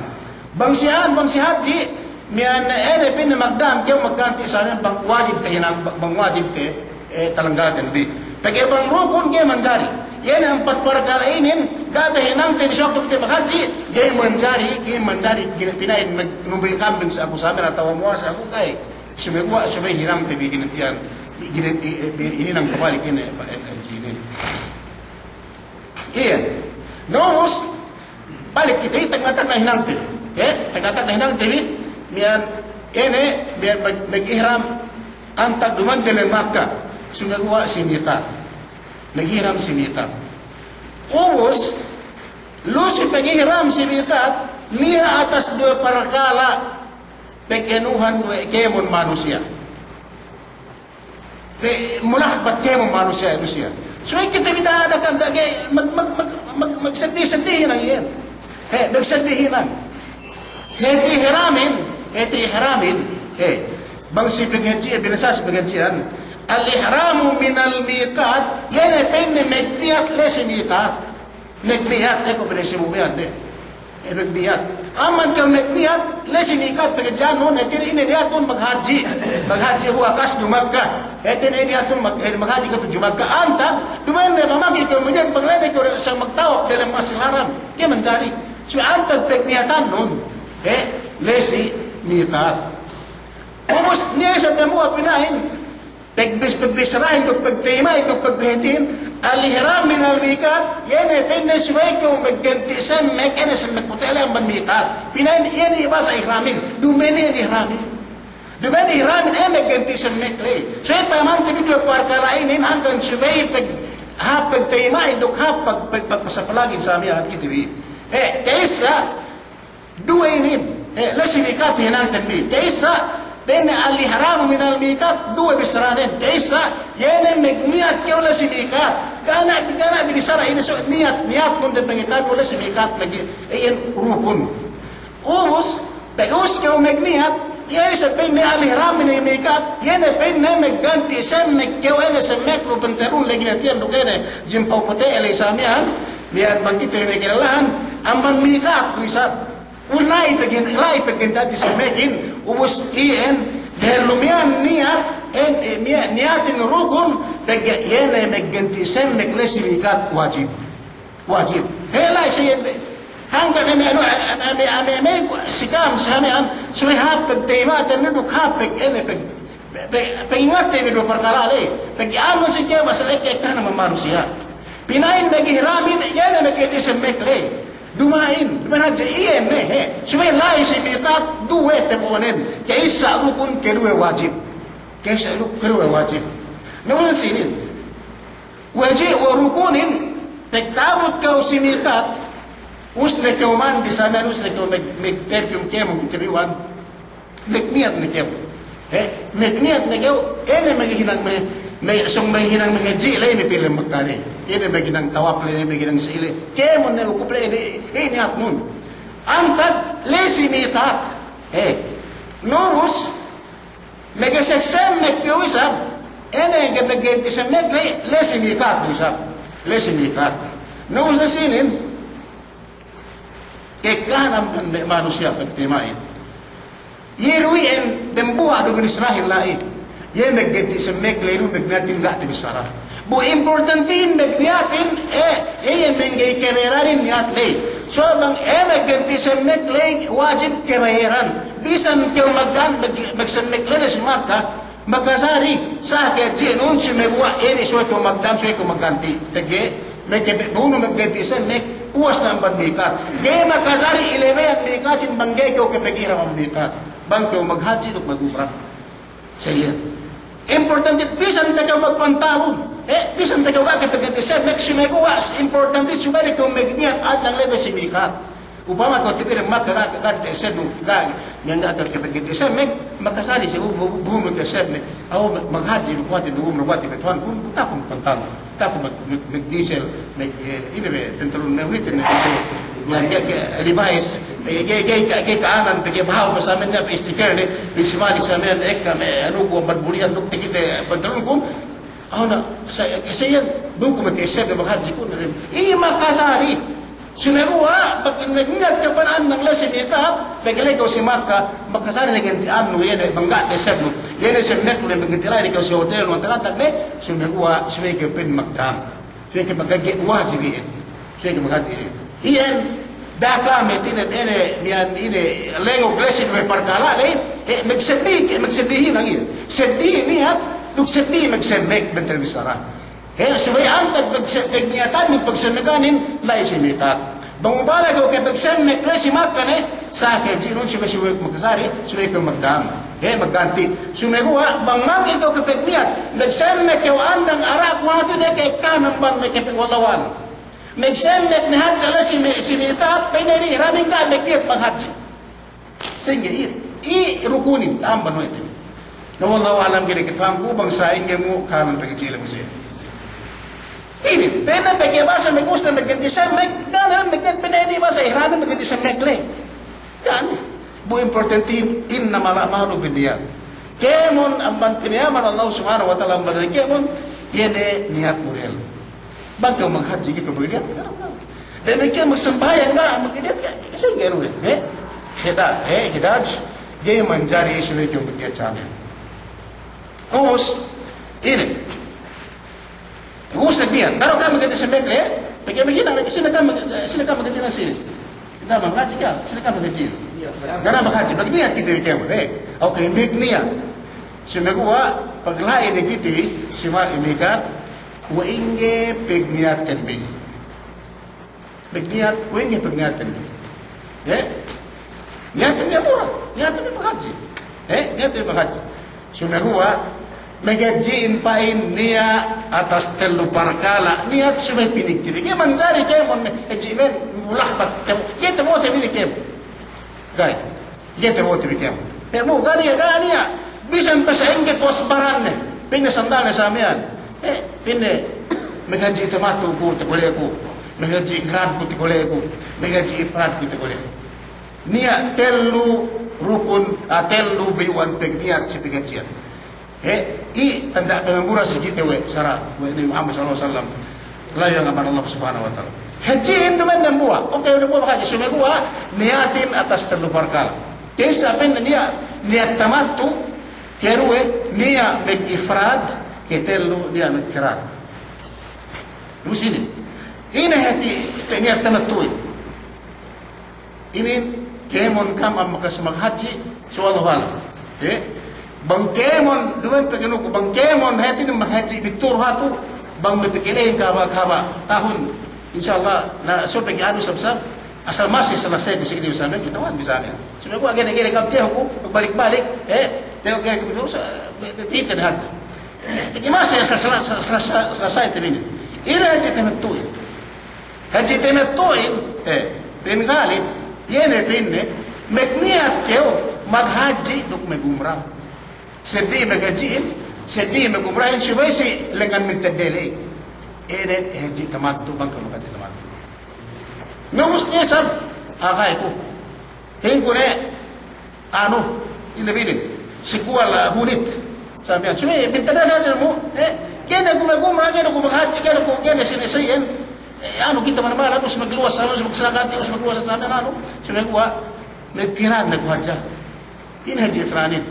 Bang si a'an, bang si hadji, miya'an, eh, ne pa'inne magdam, kew magganti' sa miya'an bang wajib tahinang, bang, bang wajib te, eh, talanggalten bi. Pegge' bang rukun ga'i manjari. Iye ne ampat parkala' inin, ga' tahinangte bi si waktu kite maghadji', ga'i manjari, ga'i manjari, ga'i pina'in mag-, numbi kambing si aku sa miya'an atawa muwase aku, ga'i. Sumeguwa', subey hinangte bi ginanti'an, ginen-, i-, i-, ininang pabalik ine, pa-, en-, en-, inin. Iyan. Na ubus, balik kite, tagna'-tagna' hinangte bi. Eh, tagna'-tagna' hinangte bi, miya'an, ine, miya'an mag-, mag-ihram, antag duma'in diyalem Makka. Sumeguwa' si miqat. Mag-ihram si miqat. Ubus, lu si pag-ihram si miqat, niya' atas duwe parkala', pag'anuhan we' kēmon manusiya'. Pe, mulakbat kēmon manusiya', manusiya'. Subey kite bi da'a, da'a kam, da'a ke, mag-, mag-, mag-, mag-, magseddi-seddi hinang iyan. He, magseddi hinang. Hāti ihramin, hāti ihramin. He, bang si paghadji', binasa si paghadji'an. Al-ihramu minal miqat, iye ne pa'inne magniyat la'i si miqat. Magniyat, eh, ko' pa'inne si mu'min de. Eh, magniyat. Amban kew magniyat, la'i si miqat, pegge' ja'nun, eh, ine niyatnun maghadji'. Maghadji' huwa qasdu Makkah. Eh, ine niyatnun mag-, eh, maghadji' ke tudju Makkah. Antag, duma'in ne pamangil kew magniyat, bang la'i ne kew sa magtawaf diyalem Masjidil Haram. Ga'i manjari. Subey antag pagniyatannun. Eh, la'i si miqat. Ubus niya' isab dambuwa' pina'in. Pagbis-, pagbissarahin duk pagtayima'in duk pagpahātihin, al-ihram minal miqat, iye ne pa'inne subey kew magganti' semmek, ine semmek pute' la'i amban miqat. Pina'in iye ne bahasa ihramin, duma'in iye ne ihramin. Duma'in ihramin, iye magganti' semmek la'i. Subey payamante bi duwe parkala' inin, hangkan subey pag-, hāp pagtayima'in duk hāp pag-, pag-, pag-, pasapalagin sa miya'an kite bi. Eh, ka'issa, duwe inin, eh, la'i si miqat hinangten bi. Ka'issa, pa'inne al-ihramu minal miqat, duwe bissaranen. Ka'issa, iye ne magniyat kew la'i si miqat. Ga' ne, ga' ne binissara inin so niyat, niyatnun dem pangitan la'i si miqat lagi', iyan rukun. Ubus, pag ubus kew magniyat, iye isab pa'inne al-ihram minal miqat, iye ne pa'inne magganti' semmek kew, ine semmek lu, pantalun lagi' ne tiyan duk ine, jimpaw pute' la'i sa miya'an, miya'an bang kite bi kalellahan, amban miqat du isab. Ubus la'i peggen-, la'i pegganti' semmekin, ubus iyan, dehellu miya'an niyat, en, eh, niya-, niyatin rukun, pegge' iye ne magganti' semmek la'i si miqat wajib. Wajib. He la'i sa iyan be. Hangkan ame anu, ame, ame, ame, ame, si ka'am, sa miya'an, subey hāp pagtayima'ten duk hāp pag-, ine, pag-, Pe-, pe-, pangingatte bi duwe parkala' la'i. Pegge' anu si kēmon asal ekka-ekkahan amban manusiya'. Pina'in magihramin, iye ne magganti' semmek la'i. Duma'in, duma'in hadja iye ne, he. Subey la'i si miqat duwe tabo'onen. Ka'issa rukun, kaduwe wajib. Ka'issa ruk-, kaduwe wajib. Na ubus sinin. Wajib we' rukunin, pagta'abut kew si miqat, ubus ne kew mandi sa miya'an, ubus ne kew mag-, mag-perfume kēmon kite bi wan. Magniyat ne kew. He, magniyat ne kew, ine maghinang me-, me-, sōng maghinang maghadji' la'i, ine pī la'i Makka la'i. Ine maghinang tawaf la'i, ine maghinang sa'i la'i. Kēmon ne wukuf la'i, ine, ine niyatnun. Antag la'i si miqat. He. Na ubus, magesek semmek kew isab, ine ge-, magganti' semmek la'i, la'i si miqat du isab. La'i si miqat. Na ubus ne sinin, Ka'ekkahan amban me' manusiya' pagtema'in. Iye du iyan dembuwa' du Bani Isra'il la'i. Iye magganti' semmek la'i du magniyatin ga' tabissara. Bu importantin magniyatin, eh, iye mangga'i kabayaranin niyat la'i. So bang, eh, magganti' semmek la'i wajib kabayaran. Bisan kew maggan-, mag-, magsemmek la'i ne si Makka, Makajari, sa' kahadji'nun sumeguwa' inin subey kew magdam, subey kew magganti'. Pegge', meke be-, bang unu magganti' semmek, puwas ne amban mikat. Ga'i makajari ilebeyan mikatin bang ga'i kew kapagihram amban mikat. Bang kew maghadji' duk magumra. Sa' iyan. Importante bisan pe kew magpantalun. Eh, bisan pe kew ga' kapagganti' semmek, sumeguwa' importante subey kew magniyat a'a nang lebe si mikat. Upama kew tibi' dem Makka ga', ga' ta'essebnu, ga', miya'an ga' kew kapagganti' semmek, makajari si bu-, bu-, buhunu ta'essebne. Aw, maghadji' du kuwe' hāti, umra kuwe' hāti me' tuhankun, takun pantalun, takun mag-, mag-, magdisel, mag-, eh, ine be, pantalun me' unitin ne, so, ga', ga', ga', Levi's, eh, ga', ga', ga', ga' ka'anan, pegge' bahaw pe sa miya'an, pe istikerne, pe simalik sa miya'an, ekka me', anu ku, amban buliyan duk takite pantalunkun, Aw na, sa-, sa iyan, bang ku mata'esseb ne maghadji' ku ne dem. Iye makajari. Sumeguwa', pag niyat kew pana'an nang lebe si mikat, pegge' la'i kew si Makka, makajari ne ganti'annu, iye ne, bang ga' ta'essebnu. Iye ne semmeknu, ne ganti' la'i ne kew si hotelnu, antag-antag ne, sumeguwa', subey kew pa'in magdam. Subey kew maghadji', wajib iyan. Subey kew maghadji' iyan. Iyan, da'a ka'am hātinen, ine, miya'an ine, lengug lebe si duwe parkala' la'i, Eh, magseddili, magseddili hinang iye. Seddili niyat, duk seddili magsemmek, bentel bissara. Eh, subey antag magse-, magniyatan duk pagsemmekanin, la'i si mikat. Bang upama kew ke pagsemmek la'i si Makka ne, sa ke jinun subey, subey magkasari, subey kew magdam. Eh, magganti. Sumeguwa', bang mangga'i kew ke pagniyat, magsemmek kew andang araku hatu ne ke kanan ban me ke pe-, wallahu a'lam. Magsemmek ne hadja la'i si mi-, si mikat, pa'inne ini ihramin ga' magniyat bang hadji. Sa'ingge iri, i rukunin, tamban we' te. Na wallahu a'lam, ga'i ne kitahamku bang sa'ingge mu kalan pegge' jilem siye. Iri, pa'inne pegge' basa me' Muslim pegge' disemmek, ga' ne me' pegge' basa ihramin pegge' disemmek le. Ga' ne. Bu importantin, innamal a'malu binniyat. Kēmon amban pinayaman Allah Subhanahu wa Ta'ala amban kēmon, iye ne niyatmu dihel. Bang kew maghadji ga'i kew magniyat, damikkiyan magsambahayang ga' magniyat, sa'ingge anu, eh? Hida-, eh, hidaj, ga'i manjari subey kew magniyat samiyan. Ubus, ine. Ubus niyat. Dahu' kami maghadji semmek le, pegge' maghinang, sine kami, sine kami maghadji nasi. Ga' maghadji ka, sine kami maghadji. Ga' ne maghadji, magniyat kite bi kēmon, eh. Oke, magniyat. Sumeguwa', pagla'i ne kite bi si ma-, mikat, we' ingge pagniyatten bi. Magniyat, we' ingge pagniyatten bi. Eh? Niyatten bi mura, niyatten bi maghadji. Eh? Niyatten bi maghadji. Sumeguwa', maghadji'in pa'in niya' atas tellu parkala', niyat subey pinigtiri. Ga'i manjari kēmon hadji men, mulahpat, ga'i tabo'ote bi kēmon. Ga'i. Ga'i tabo'ote bi kēmon. Eh, mu, ga' niya', ga' niya'. Bisan pe sa'ingge tuwas baranne. Pa'inne sandalne samiyan. Eh, pa'inne, maghadji tamattu' ku, takole' ku. Maghadji kiran ku, takole' ku. Maghadji ifrad ku, takole' ku. Niya' tellu rukun, ah, tellu bayu'an pagniyat si paghadji'an. Eh, i tanda' pamamura si kite we' sara', we' Nabi Muhammad sallallahu alaihi wasallam. La'i amban Allah Subhanahu wa Ta'ala. Hadji'in duma'in dambuwa'. Oke, dambuwa' maghadji. Sumeguwa', niyatin atas tellu parkala'. Kaysa pa'in niya', niyat tamattu', keduwe, niya' magifrad, ketellu, niya' magkiran. Ubus inin. Ine hāti niyat tamattu'in. Inin kēmon kam am bakas maghadji, so Allahu a'lam. Eh? Bang kēmon, duma'in pegge' nuku, bang kēmon, hātinen maghadji bituru hatu, bang me' pegge' lehin kahaba', kahaba' tahun, insya Allah, na so pegge' anu sab-sab, asal masi salasay ku si kite bi samiyan, kite bi samiyan. Sumeguwa' gene-gene kam tehu ku, balik-balik, eh, tehu ku, tehu ku, sa-, pe-, pe-, pite ne hadja. Pegge' masi asal sala-, sala-, sala-, salasay te bi inin. Ine hadji tamattu'in. Hadji tamattu'in, eh, pa'in Ghalib, iye ne pa'inne, magniyat kew maghadji duk magumra. Seddili maghadji'in, seddili magumrahin, subey si lengngan mintedde ley. Iye ne hadji tamattu', bang kew maghadji tamattu'. Na ubus ne isab, akay ku. Hingkune, anu, ine bi inin, si kuwal, ah, hunit. Samiyan, subey, bintana hadja mu, eh, ga'i ne ku magumra, ga'i ne ku maghadji, ga'i ne ku, ga'i ne sine siyen, eh, anu, kite manamal, anu, si magluwas, anu, si magsakat, anu, si magluwas, samiyan, anu, sumeguwa', magkiran ne ku hadja. Ine hadji kiranin,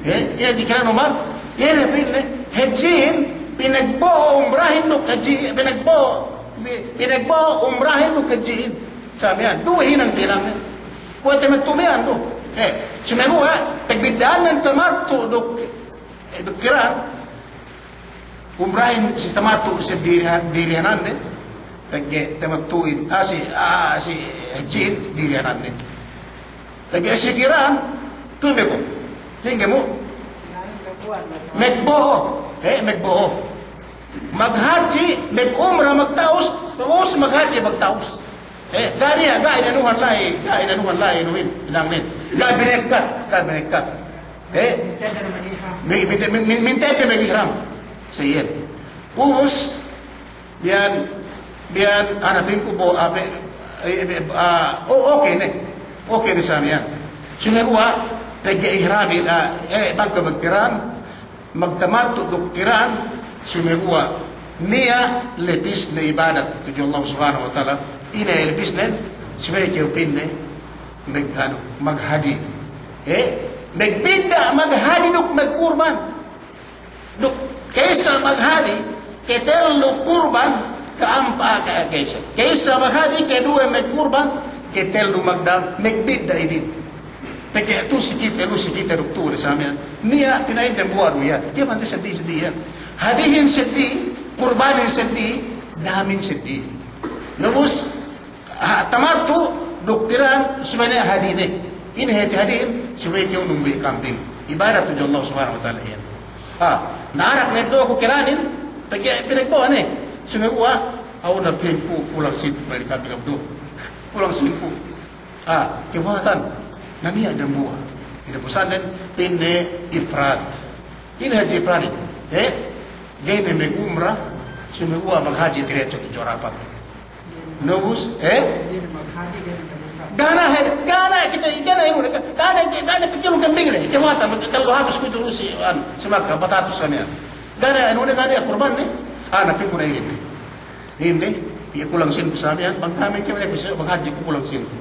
eh, ine hadji kiran Umar, ine pa'inne, hadji'in, pinagbo'o umrahin duk hadji, pinagbo'o, pi-, pinagbo'o umrahin duk hadji'in. Samiyan, duwe hinang tahinangne. Kuwe' tamattu' miya'an du. Eh, sumeguwa', pagbidda'annen tamattu' duk, eh, duk kiran. Umrahin si tamattu' si dirihan-, dirihananne. Pegge' tamattu'in, ah, si, ah, si hadji'in dirihananne. Pegge' si kiran, tuwi me' ku. Sa'ingge mu? Magbo'o. Eh, magbo'o. Maghadji, magumra, magtawus, tawus, maghadji, magtawus. Eh, ga' niya', ga' inanuhan la'i, ga' inanuhan la'i, inuhin, inangnen. Ga' binekkat, ga' binekkat. Eh, mi-, mi-, mi-, mi-, mintedde magihram. Sa iyan. Ubus, biyan, biyan, ana pingku bo, ape, eh, eh, ah, o-, oke ne. Oke ne samiyan. Sumeguwa', pegge' ihramin, ah, eh, bang kew magkiran, magtamattu' duk kiran, sumeguwa' niya' lepisne ibadat tudju Allah Subhanahu wa Ta'ala, ine lepisnen, subey kew pa'inne, mag-, anu, maghadi. Eh? Magbidda' maghadi duk magkurban. Duk, kaysa maghadi, ketellu kurban, ka'ampa, ka-, kaysa. Kaysa maghadi, keduwe magkurban, ketellu magdam, magbidda' inin. Pegge' tu'u si kite, lu'u si kite duk tu'u de samiyan. Niya' pina'in dambuwa' du iyan. Kēmon te seddili-seddili iyan. Hadihin seddili, kurbanin seddili, damin seddili. Na ubus, ha, tamattu', duk kiran, subey ne hadine. Ine hāti hadin, subey kew numbuwi' kambing. Ibadat tudju Allah Subhanahu wa Ta'ala iyan. Ha, na arak ne du ku kiranin, pegge' pinagbowa ne. Subey kuwe', aw na pinku, kulang sīn ku bali kambing abdu. Kulang sīn ku. Ah, kebuhatan. Na niya' dambuwa'. Ine pusanen, ine ifrad. Ine hadji ifrad. Eh? Ga'i ne magumra, subey kuwe' maghaji diretso tudju Arapat. Na ubus, eh? Ga' ne, he, ga' ne kite, ga' ne inu, ga' ne, ga' ne pikilun kambing ne. Kebuhatan, tellu hatus kuwe'itu si, an, si Makka, ampat hatus samiyan. Ga' ne inu ne, ga' ne kurban ne. Ah, na pinku ne inin ne. Inin, iye kulang sīn ku samiyan, bang kami kami ne ku samiyan, bang hadji ku kulang sīn ku.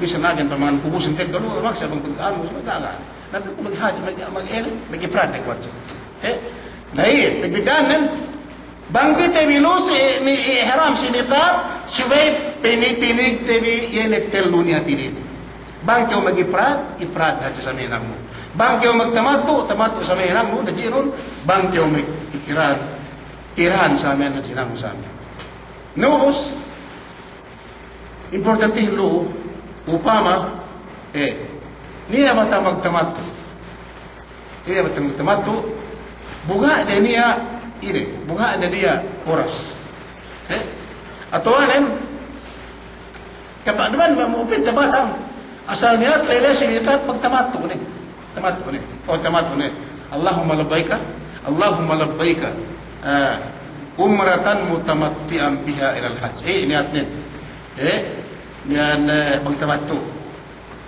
Bisan agen pamangan kubusin tegga lu, maksa bang pag-anu, gaga. Na pegge' ku maghadji, mag-, mag-, inin, magifrad ne ku hadji. Eh? Na iye, pagbidda'anen, bang kite bi lu'u si, mi-, ihram si miqat, subey pini-, pinigte bi iye ne tellu niyat inin. Bang kew magifrad, ifrad hadja samiyan hinangnu. Bang kew magtamattu', tamattu' samiyan hinangnu, na jinun, bang kew magkiran, kiran samiyan hadja hinangnu samiyan. Na ubus, importante lu'u, upama, eh, niya' bata' magtamattu'. Niya' bata' magtamattu', buga' de niya' ine, buga' de niya' oras. Eh, atawanen, kapa'duman ba mu pinte batang. Asal niyat lele si niyat magtamattu' ne. Tamattu' ne. Oh, tamattu' ne. Allahumma labbaika, Allahumma labbaika, eh, umratan mutamatti'an biha ilal hajj. Eh, niyat ne. Eh, niya' ne, eh, magtamattu'.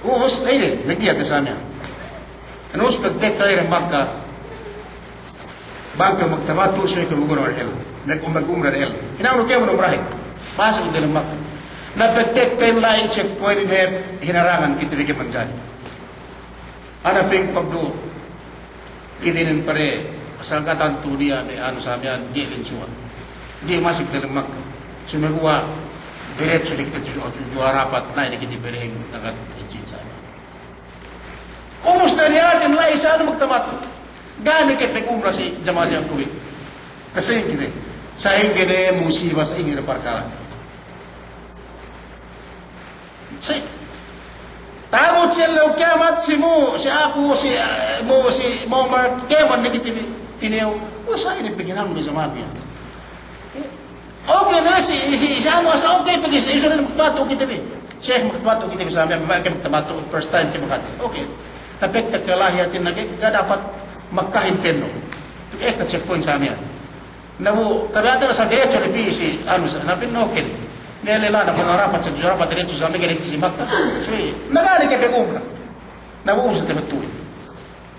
Ubus, eh, nagniya' te samiyan. Ubus pagtekka iye dem Makka. Bang kew magtamattu', subey kew magumra dehellu. Mag-, magumra dehellu. Hinangnu kew umrahin. Pasek dem Makka. Na pagtekka la'i checkpoint inin hep hinarangan kite bi ke manjari. Ana pinku abdu. Kite inin pare, asal ga' tantu niya' me' anu samiyan, ga'i linsuwan. Ga'i masuk dem Makka. Subey kuwe' diretso ne kite tudju, tudju Arapat, la'i ne kite bi dehellu, takat ijin samiyan. Ubus ne niyatin la'i si anu magtamattu'. Ga' ne ke pagumra si jama'a si abduhin. Kasa'ingge ne. Sa'ingge ne musiba, sa'ingge ne parkala'. Si, ta'abut si ellew kiyamat si mu, si aku, si, eh, mu, si Muammar, kēmon ne kite bi tinilew. O, sa'ingge ne paghinang bi sama bi. Oke, na si, si, si anu asal oke, pegge' si, isu ne magtamattu' kite bi. Sheikh, magtamattu' kite bi samiyan, bang kew magtamattu', first time kew maghaji. Oke. Na pagtekka la'i hātinen, ga' dapat Makkahin penno'. Tu ekka checkpoint samiyan. Na bu, kabiatan asal diretso ne pī si, anu sa, na pa'in oke. Ne lella na pa'in Arapat, sa Arapat diretso samiyan, diretso si Makka. Subey, na ga' ne ke pagumra. Na bu, usa tamattu'in.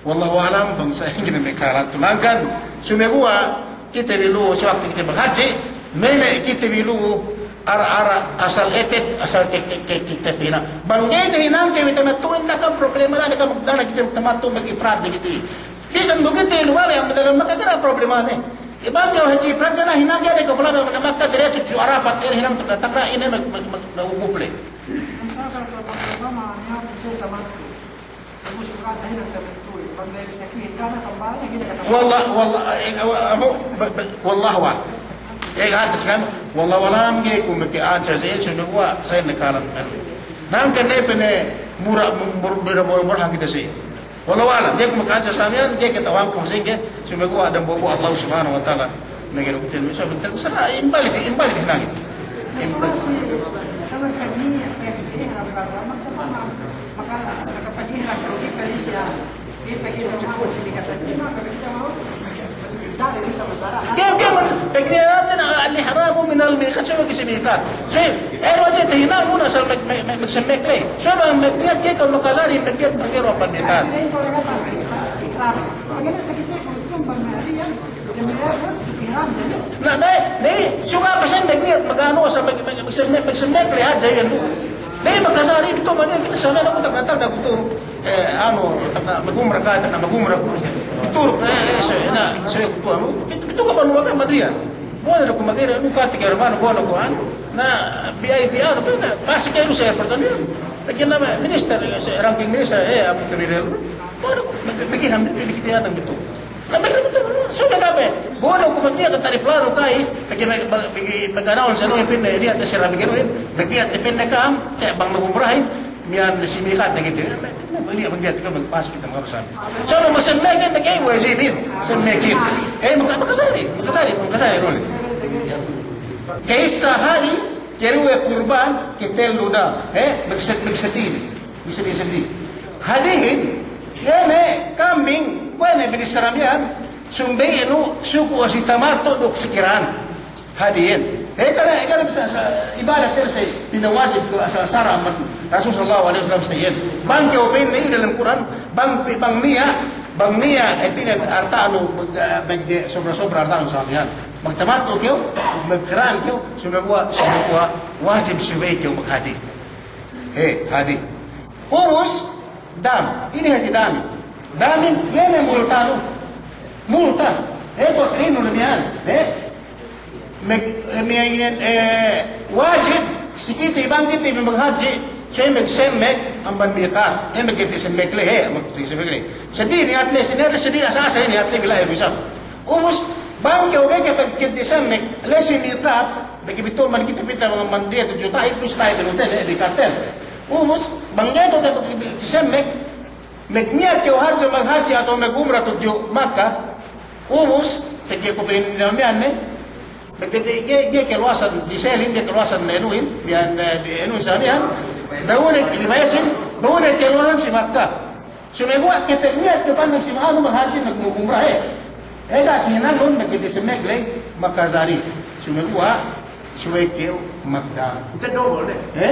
Wallahu a'lam, bang sa'ingge ne me' kahalan tu. Hangkan, subey kuwe' kite bi lu'u, si waktu kite maghaji, mene' kite bi lu'u, ara-ara, asal eted, asal ke-, ke-, ke-, kite bi hinang. Bang ga'i te hinang kite bi tamattu'in, da'a kam problema, da'a kam, da'a kite tamattu', magifrad ne kite bi. Bisan du kite lu'u bale' amban dalem Makka, ga' ne problemane. Iban kew hadji ifrad, ga' ne hinang, ga'i ne kew problema amban Makka, diretso tudju Arapat, ga'i ne hinang tudju takna, ine mag-, mag-, mag-, magwukuf le. Wallah, wallah, eh, abu, abu, ba-, ba-, wallahu a'lam. Eh, hadis kan, wallahu a'lam, ga'i ku meke answer sa, subey kuwe' sa ine kahalan. Hangkan ne pa'in mura, mur-, mur-, mura-, murahan kite sa. Wallahu a'lam, ga'i ku meke answer samiyan, ga'i ku ta'u hangkan sa'ingge, subey kuwe' dambuwa'-buwa' Allah Subhanahu wa Ta'ala. Meke duk tellu, sa bentel, sa imbalik, imbalik hinangin. Kēmon, kēmon, pagniyatin al-ihramu minal miqat, subey ke si miqat. Subey, eh, wajib tahinang muna asal mag-, mag-, mag-, magsemmek le. Subey bang magniyat ga'i kew makajari, magniyat bang ga'i du amban miqat. Na, ne, ne, subey pasal magniyat, maganu, asal mag-, mag-, magsemmek, magsemmek le hadja iyan du. Ne, makajari, itu mana kita sana, aku tak datang, tak tu. Eh, anu, tak na magumra ka, tak na magumra ku. Turuk, eh, eh, so, na, so, ku anu. Itu, itu ka panu ka Madria. Buwan aku magere, anu, ka tiga rumah, buwan aku, anu. Na, B I V, anu, na, pasti kayu saya pertanian. Pegge' na me' minister, eh, ranking minister, eh, Abu Kabir el. Bono ku, pegge', pegge' ham, pegge' kite anang gitu. Na me' gitu, so me' kape. Bono ku pegge' kata di plano kai, pegge' me', pegge' me' kanaon sa nuhin pinne, niya' te sira pegge' nuhin, pegge' te pinne kam, te bang magumrahin, miyan si mikat na gitu. Me', me', pegge' kite magpasu kite magharusan. So me' masemmekin, pegge' wajibin, semmekin. Eh, maka, makasari, makasari, makasari, role. Ka'issa hadi, keduwe kurban, ketellu dam. Eh, magsed-, magseddi. Magseddi-seddi. Hadihin, iye ne kambing, kuwe' ne binissara miyan, sumbeynu, suku' si tamattu' duk si kiran. Hadihin. Eh, kana, kana bisa sa, ibadat terse, pinawajib ke asal sara' amban Rasul sallallahu alaihi wasallam sa iyan. Bang kew pa'inne iyu dalem Kur'an, bang, bang niya', bang niya', eh, tinen arta'nu, mag-, mag-, sobra-sobra arta'nu sa miyan. Magtamattu' kew, magkiran kew, sumeguwa', sumeguwa', wajib subey kew maghadi. He, hadi. Ubus, dam. Ine hāti damin? Damin, iye ne multanu. Multa. He, ko' inu ne miyan. He? Meg-, eh, miyan, eh, wajib, si kite, bang kite maghadji', subey magsemmek amban mikat. He, magkite semmek le, he, magkite semmek le. Seddi niyat le, si niyat le, seddi asa-asa niyat le, bila iru isab. Ubus, bang kew ga'i ke pagkite semmek, le si mikat, bagi bitu man kite pita bang man diya tudju ta'i, plus ta'i benu tene, di katel. Ubus, bang ga'i kew ke pagkite semmek, magniyat kew hadja maghadji' atawa magumra tudju Makka. Ubus, pegge' ku pinin dinamiyan ne, pegge' ga'i, ga'i keluwasan, diselin, ga'i keluwasan ne enuhin, miyan, eh, di enu sa miyan, daune, limayasin, daune keluwasan si Makka. Sumeguwa' kite niyat kew pa'in si ma'anu maghadji' mag-, magumra, he. He, ga' tihinangun magkite semmek le makajari. Sumeguwa', subey kew magdam. Ite double ne? He?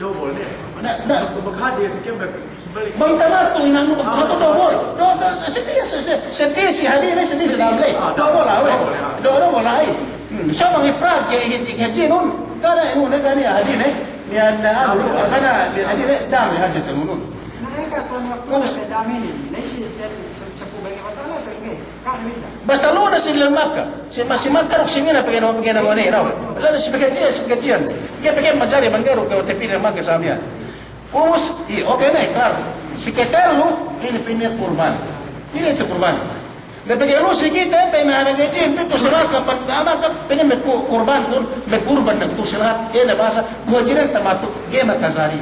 Double ne? Na, na. Mag-, maghadji' kew mag-, subey. Bang tamattu' hinangun, bang tamattu' double. Do, do, seddi, se-, se-, seddi si hadi le, seddi si dam le. Ah, double. Double, ah, we. Double, ah. Do, double, ah, we. Hmm, so bang ifrad ke hadji', hadji'nun. Ga' ne, inu ne, ga' ne, hadi ne. Miyan, anu, ga' ne, miyan hadi ne, dam le hadji'nun. Na ekka tuwan waktu ubus. Sa pe daminin, la'i si, sa-, sapu bagi Allahu Ta'ala, atau ga'i? Ka'am minta. Basta lu'u ne si diyalem Makka. Si ma-, si Makka duk si Mina pegge' ne, pegge' ne ngone, no? Lalu si pegge' jiyan, si pegge' jiyan. Ga'i pegge' majari bang ga'i du kew tapī ne Makka sa miyan. Ubus, i, oke ne, klaru. Si ketellu, ine pa'inne kurban. Ine itu kurban. Na pegge' lu'u si kite, pe me' hāti hadji'in, pe tu si Makka, pan, Makka, pa'inne me' ku-, kurban kun, me' kurban ne tu si lahat, iye ne bahasa, bu hadji'in tamattu', ga'i makajari.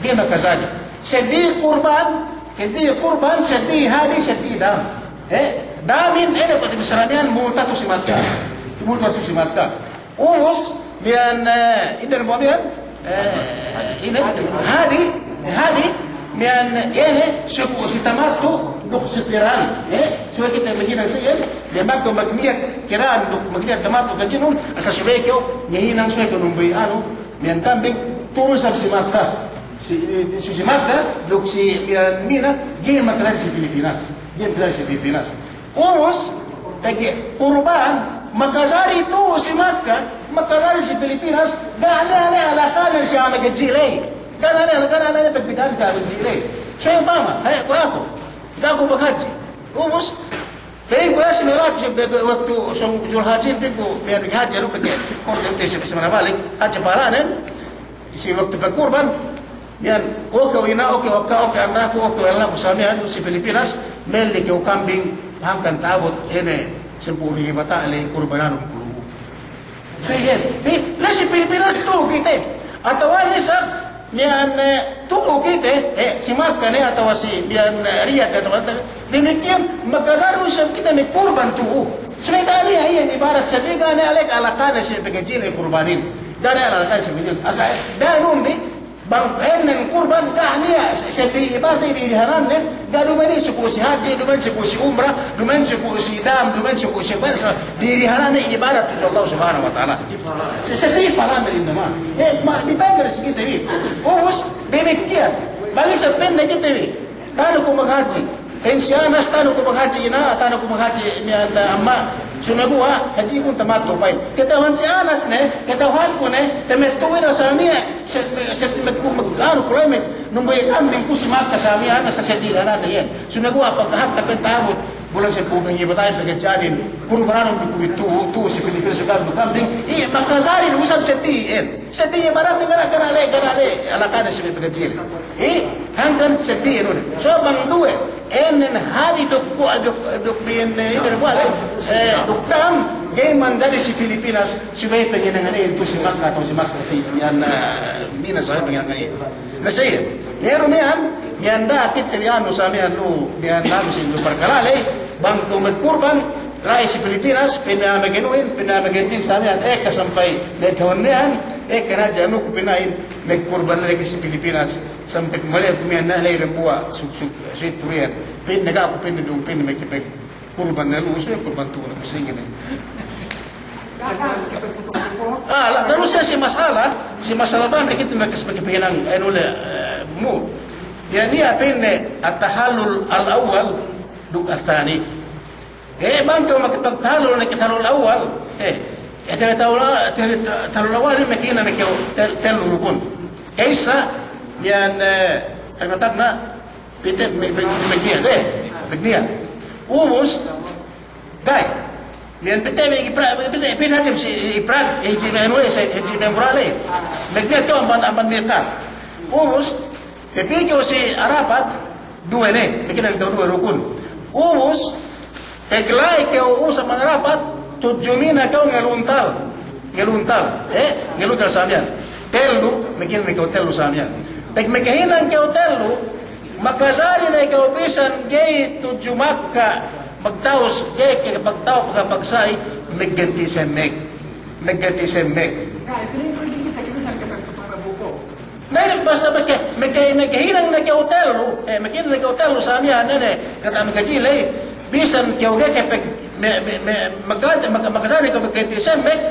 Ga'i makajari. Seddi kurban, seddi kurban, seddi hadi, seddi dam. Eh, damin, ine ko' te bissara miyan, multa tu si Makka. Multa tu si Makka. Ubus, miyan, eh, ine bu miyan, eh, ine, hadi, hadi, miyan, iye ne, suku' si tamattu', duk si kiran, eh, subey kite maghinang sa iyan, miyan bang kew magniyat kiran, duk magniyat tamattu' hadji'nun, asal subey kew, ngahinang subey kew numbey anu, miyan kambing, turun sab si Makka, si, si, si Makka, duk si, miyan Mina, ga'i makajari si Pilipinas, ga'i makajari si Pilipinas. Ubus, pegge' kurban, makajari tu'u si Makka, makajari si Pilipinas, ga' ne, ga' ne alakane si a'a maghadji' ley. Ga' ne, ga' ne, ga' ne pagbida'an si a'a maghadji' ley. So, umpama, he, kuwe' aku, ga' aku maghadji'. Ubus, pegge' kuwe' si me' lahat, si, pegge' waktu sōng Julhajjin, pegge' ku, me' hadji', anu, pegge' kordente si, si mana balik, hadji' pahalanen, si waktu pagkurban, miyan, o kew ina', o kew akka', o kew andaku, o kew elleku sa miyan, si Pilipinas, melli kew kambing, hangkan ta'abut, ine, sampū' lime bata' le kurbananun ku lu'u. Sige, di, le si Pilipinas tu'u kite. Atawa ne sa, miyan, eh, tu'u kite, eh, si Makka ne, atawa si, miyan, eh, Riyad, atawa, Damikiyan, makajari du isab kite magkurban tu'u. Subey ga' niya' iyan ibarat sa, ga' niya' alakane si paghaji'in kurbanin. Ga' niya' alakane si paghaji'in. Asa, da'nun bi, bang ēnnen kurban, ga' niya' seddi ibarat dirihananne, ga' duma'in suku' si haji, duma'in suku' si umra, duma'in suku' si dam, duma'in suku' si puwasa, dirihananne ibarat tudju Allah Subhanahu wa Ta'ala. Se-, seddi pahalane indaman. Eh, ma-, depende si kite bi. Ubus, damikiyan. Bang isab pa'inne kite bi. Ta'anu ku maghadji'. Pa'in si Anas, ta'anu ku maghadji' ina', ta'anu ku maghadji' miyan amma'. Sumeguwa', hadji'kun tamattu' pa'in. Kata'uhan si Anas ne, kata'uhanku ne, tamattu'in asal niya', se-, se-, mag-, mag-, anu, kulemit, numbuyi kambingku si Makka sa miyan, sa seddi dirihananne iyan. Sumeguwa' paghatta pa'in ta'abut, Kulang sampū' me' iye bata'in pagadji'anin, kurbananun bi kubi' tu'u, tu'u si Pilipinas, si kambing, kambing, iye, makajari du isab seddili, eh. Seddili ibaratnen ga' ne, ga' ne le', ga' ne le', alakane si me' pagadji'in. Eh, hangkan seddili, eh, nu ne. So bang duwe, ēnnen hadi duk ku-, duk, duk bin, eh, ite ne buwale, eh, duk tam, ga'i manjari si Pilipinas, subey panginangan iye tu'u si Makka, tu'u si Makka, si, iyan, eh, Mina sa panginangan iye. Na sa iye, iye du miya'an, miya'an da'a kite bi anu sa miya'an lu, miya'an anu si lu parkala' ley, bang kew magkurban, la'i si Pilipinas, pinda mag'anuhin, pinda mag'anjin sa miya'an, ekka sampay, ne tahun miya'an, ekka na hadja anuku pina'in, magkurban ley ke si Pilipinas, sampay kumale' ku miya'an na ley dambuwa', suk, suk, si turiyan, pinda ga' ku pinda dung, pinda magkipag kurban ne lu, uswe kurban tu'u ne, uswe inin. Ah, la, lalu siye si masala, si masala bang ne kite makas-, makapahinang, eh, nu le, eh, mu. Iye ne pa'inne, at-tahallul al-awwal duk ath-thani. Eh, bang kew makapagtahallul ne ke tahallul awwal, eh, eh, te-, tahallul a-, te-, tahallul awwal ne makahinang ne kew tel-, tellu rukun. Ka'issa, iyan, eh, tagna'-tagna', pite, me-, me-, magniyat, eh, magniyat. Ubus, ga'i. Miya'an pite, me-, ipra-, pite, pite hadja si ifrad, hadji me' anu le, hadji me' mura le. Magniyat kew amban, amban miqat. Ubus, pī kew si Arafat, duwe ne, makahinang kew duwe rukun. Ubus, pagla'i kew ubus amban Arafat, tudju Mina kew ngaluntal. Ngaluntal, eh, ngaluntal sa miya'an. Tellu, makahinang kew tellu sa miya'an. Pag makahinang kew tellu, makajari ne kew bisan ga'i tudju Makka, magtawus, ga'i kew magtawaf, magpagsa'i, magganti semmek. Magganti semmek. Na, inin basta maka-, maka-, makahinang ne kew tellu, eh, makahinang ne kew tellu sa miya'an ne, kata' magadji' ley, bisan kew ga'i ke pag-, me-, me-, me-, magganti, maka-, makajari kew magganti semmek,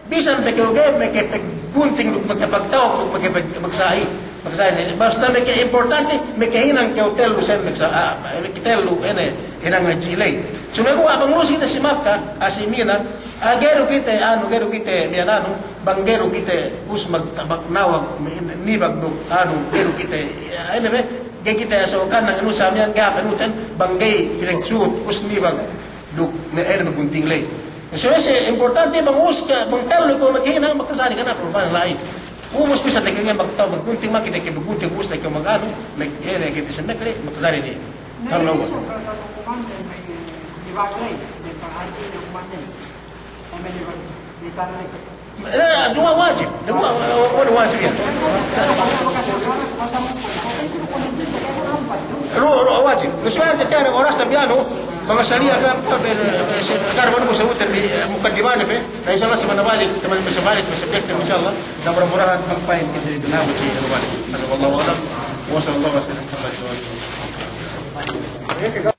bisan pe kew ga'i makapaggunting duk makapagtawaf duk makapag-, magsa'i. Magsa'i ne. Basta maka-, importante, makahinang kew tellu semmek sa, ah, tellu, ine, hinang hadji ley. Sumeguwa' bang ubus kite si Makka, ah, si Mina, ah, ga'i du kite, anu, ga'i du kite, miya'an anu, bang ga'i du kite, ubus mag-, mag-, nawag, mi-, nibag duk, anu, ga'i du kite, ah, ine be, ga'i kite so kan nang anu sa miya'an, ga'i pe nuten, bang ga'i pinagsuhut, ubus nibag, duk, me-, ine, maggunting ley. So, isi importante bang ubus ke, bang tellu kew makahinang, makajari ka na, problema la'i. Ubus bisan ne kew ga'i magtawaf, maggunting, maki ne kew maggunting, ubus ne kew mag-anu, mag-, ine, ga'i semmek ley, makajari ne. Kan lawan. Eh, duwa wajib. Duwa, wa-, wa-, wajib iyan. Ru-, ru-, wajib. Gustu iyan, tiya' ne oras tabi' anu, bang sali' agam, eh, be-, be-, se-, kar manu musabutan bi, eh, mukaddimah ne pe. Na, insya Allah, semana balik, teman bisa balik, bisa balik, insya Allah. Na, mura-murahan, bang pa'in kite di dunya, muci, anu balik. Na, wallahu a'lam. Wa sallallahu wa sallam ala rasulillah.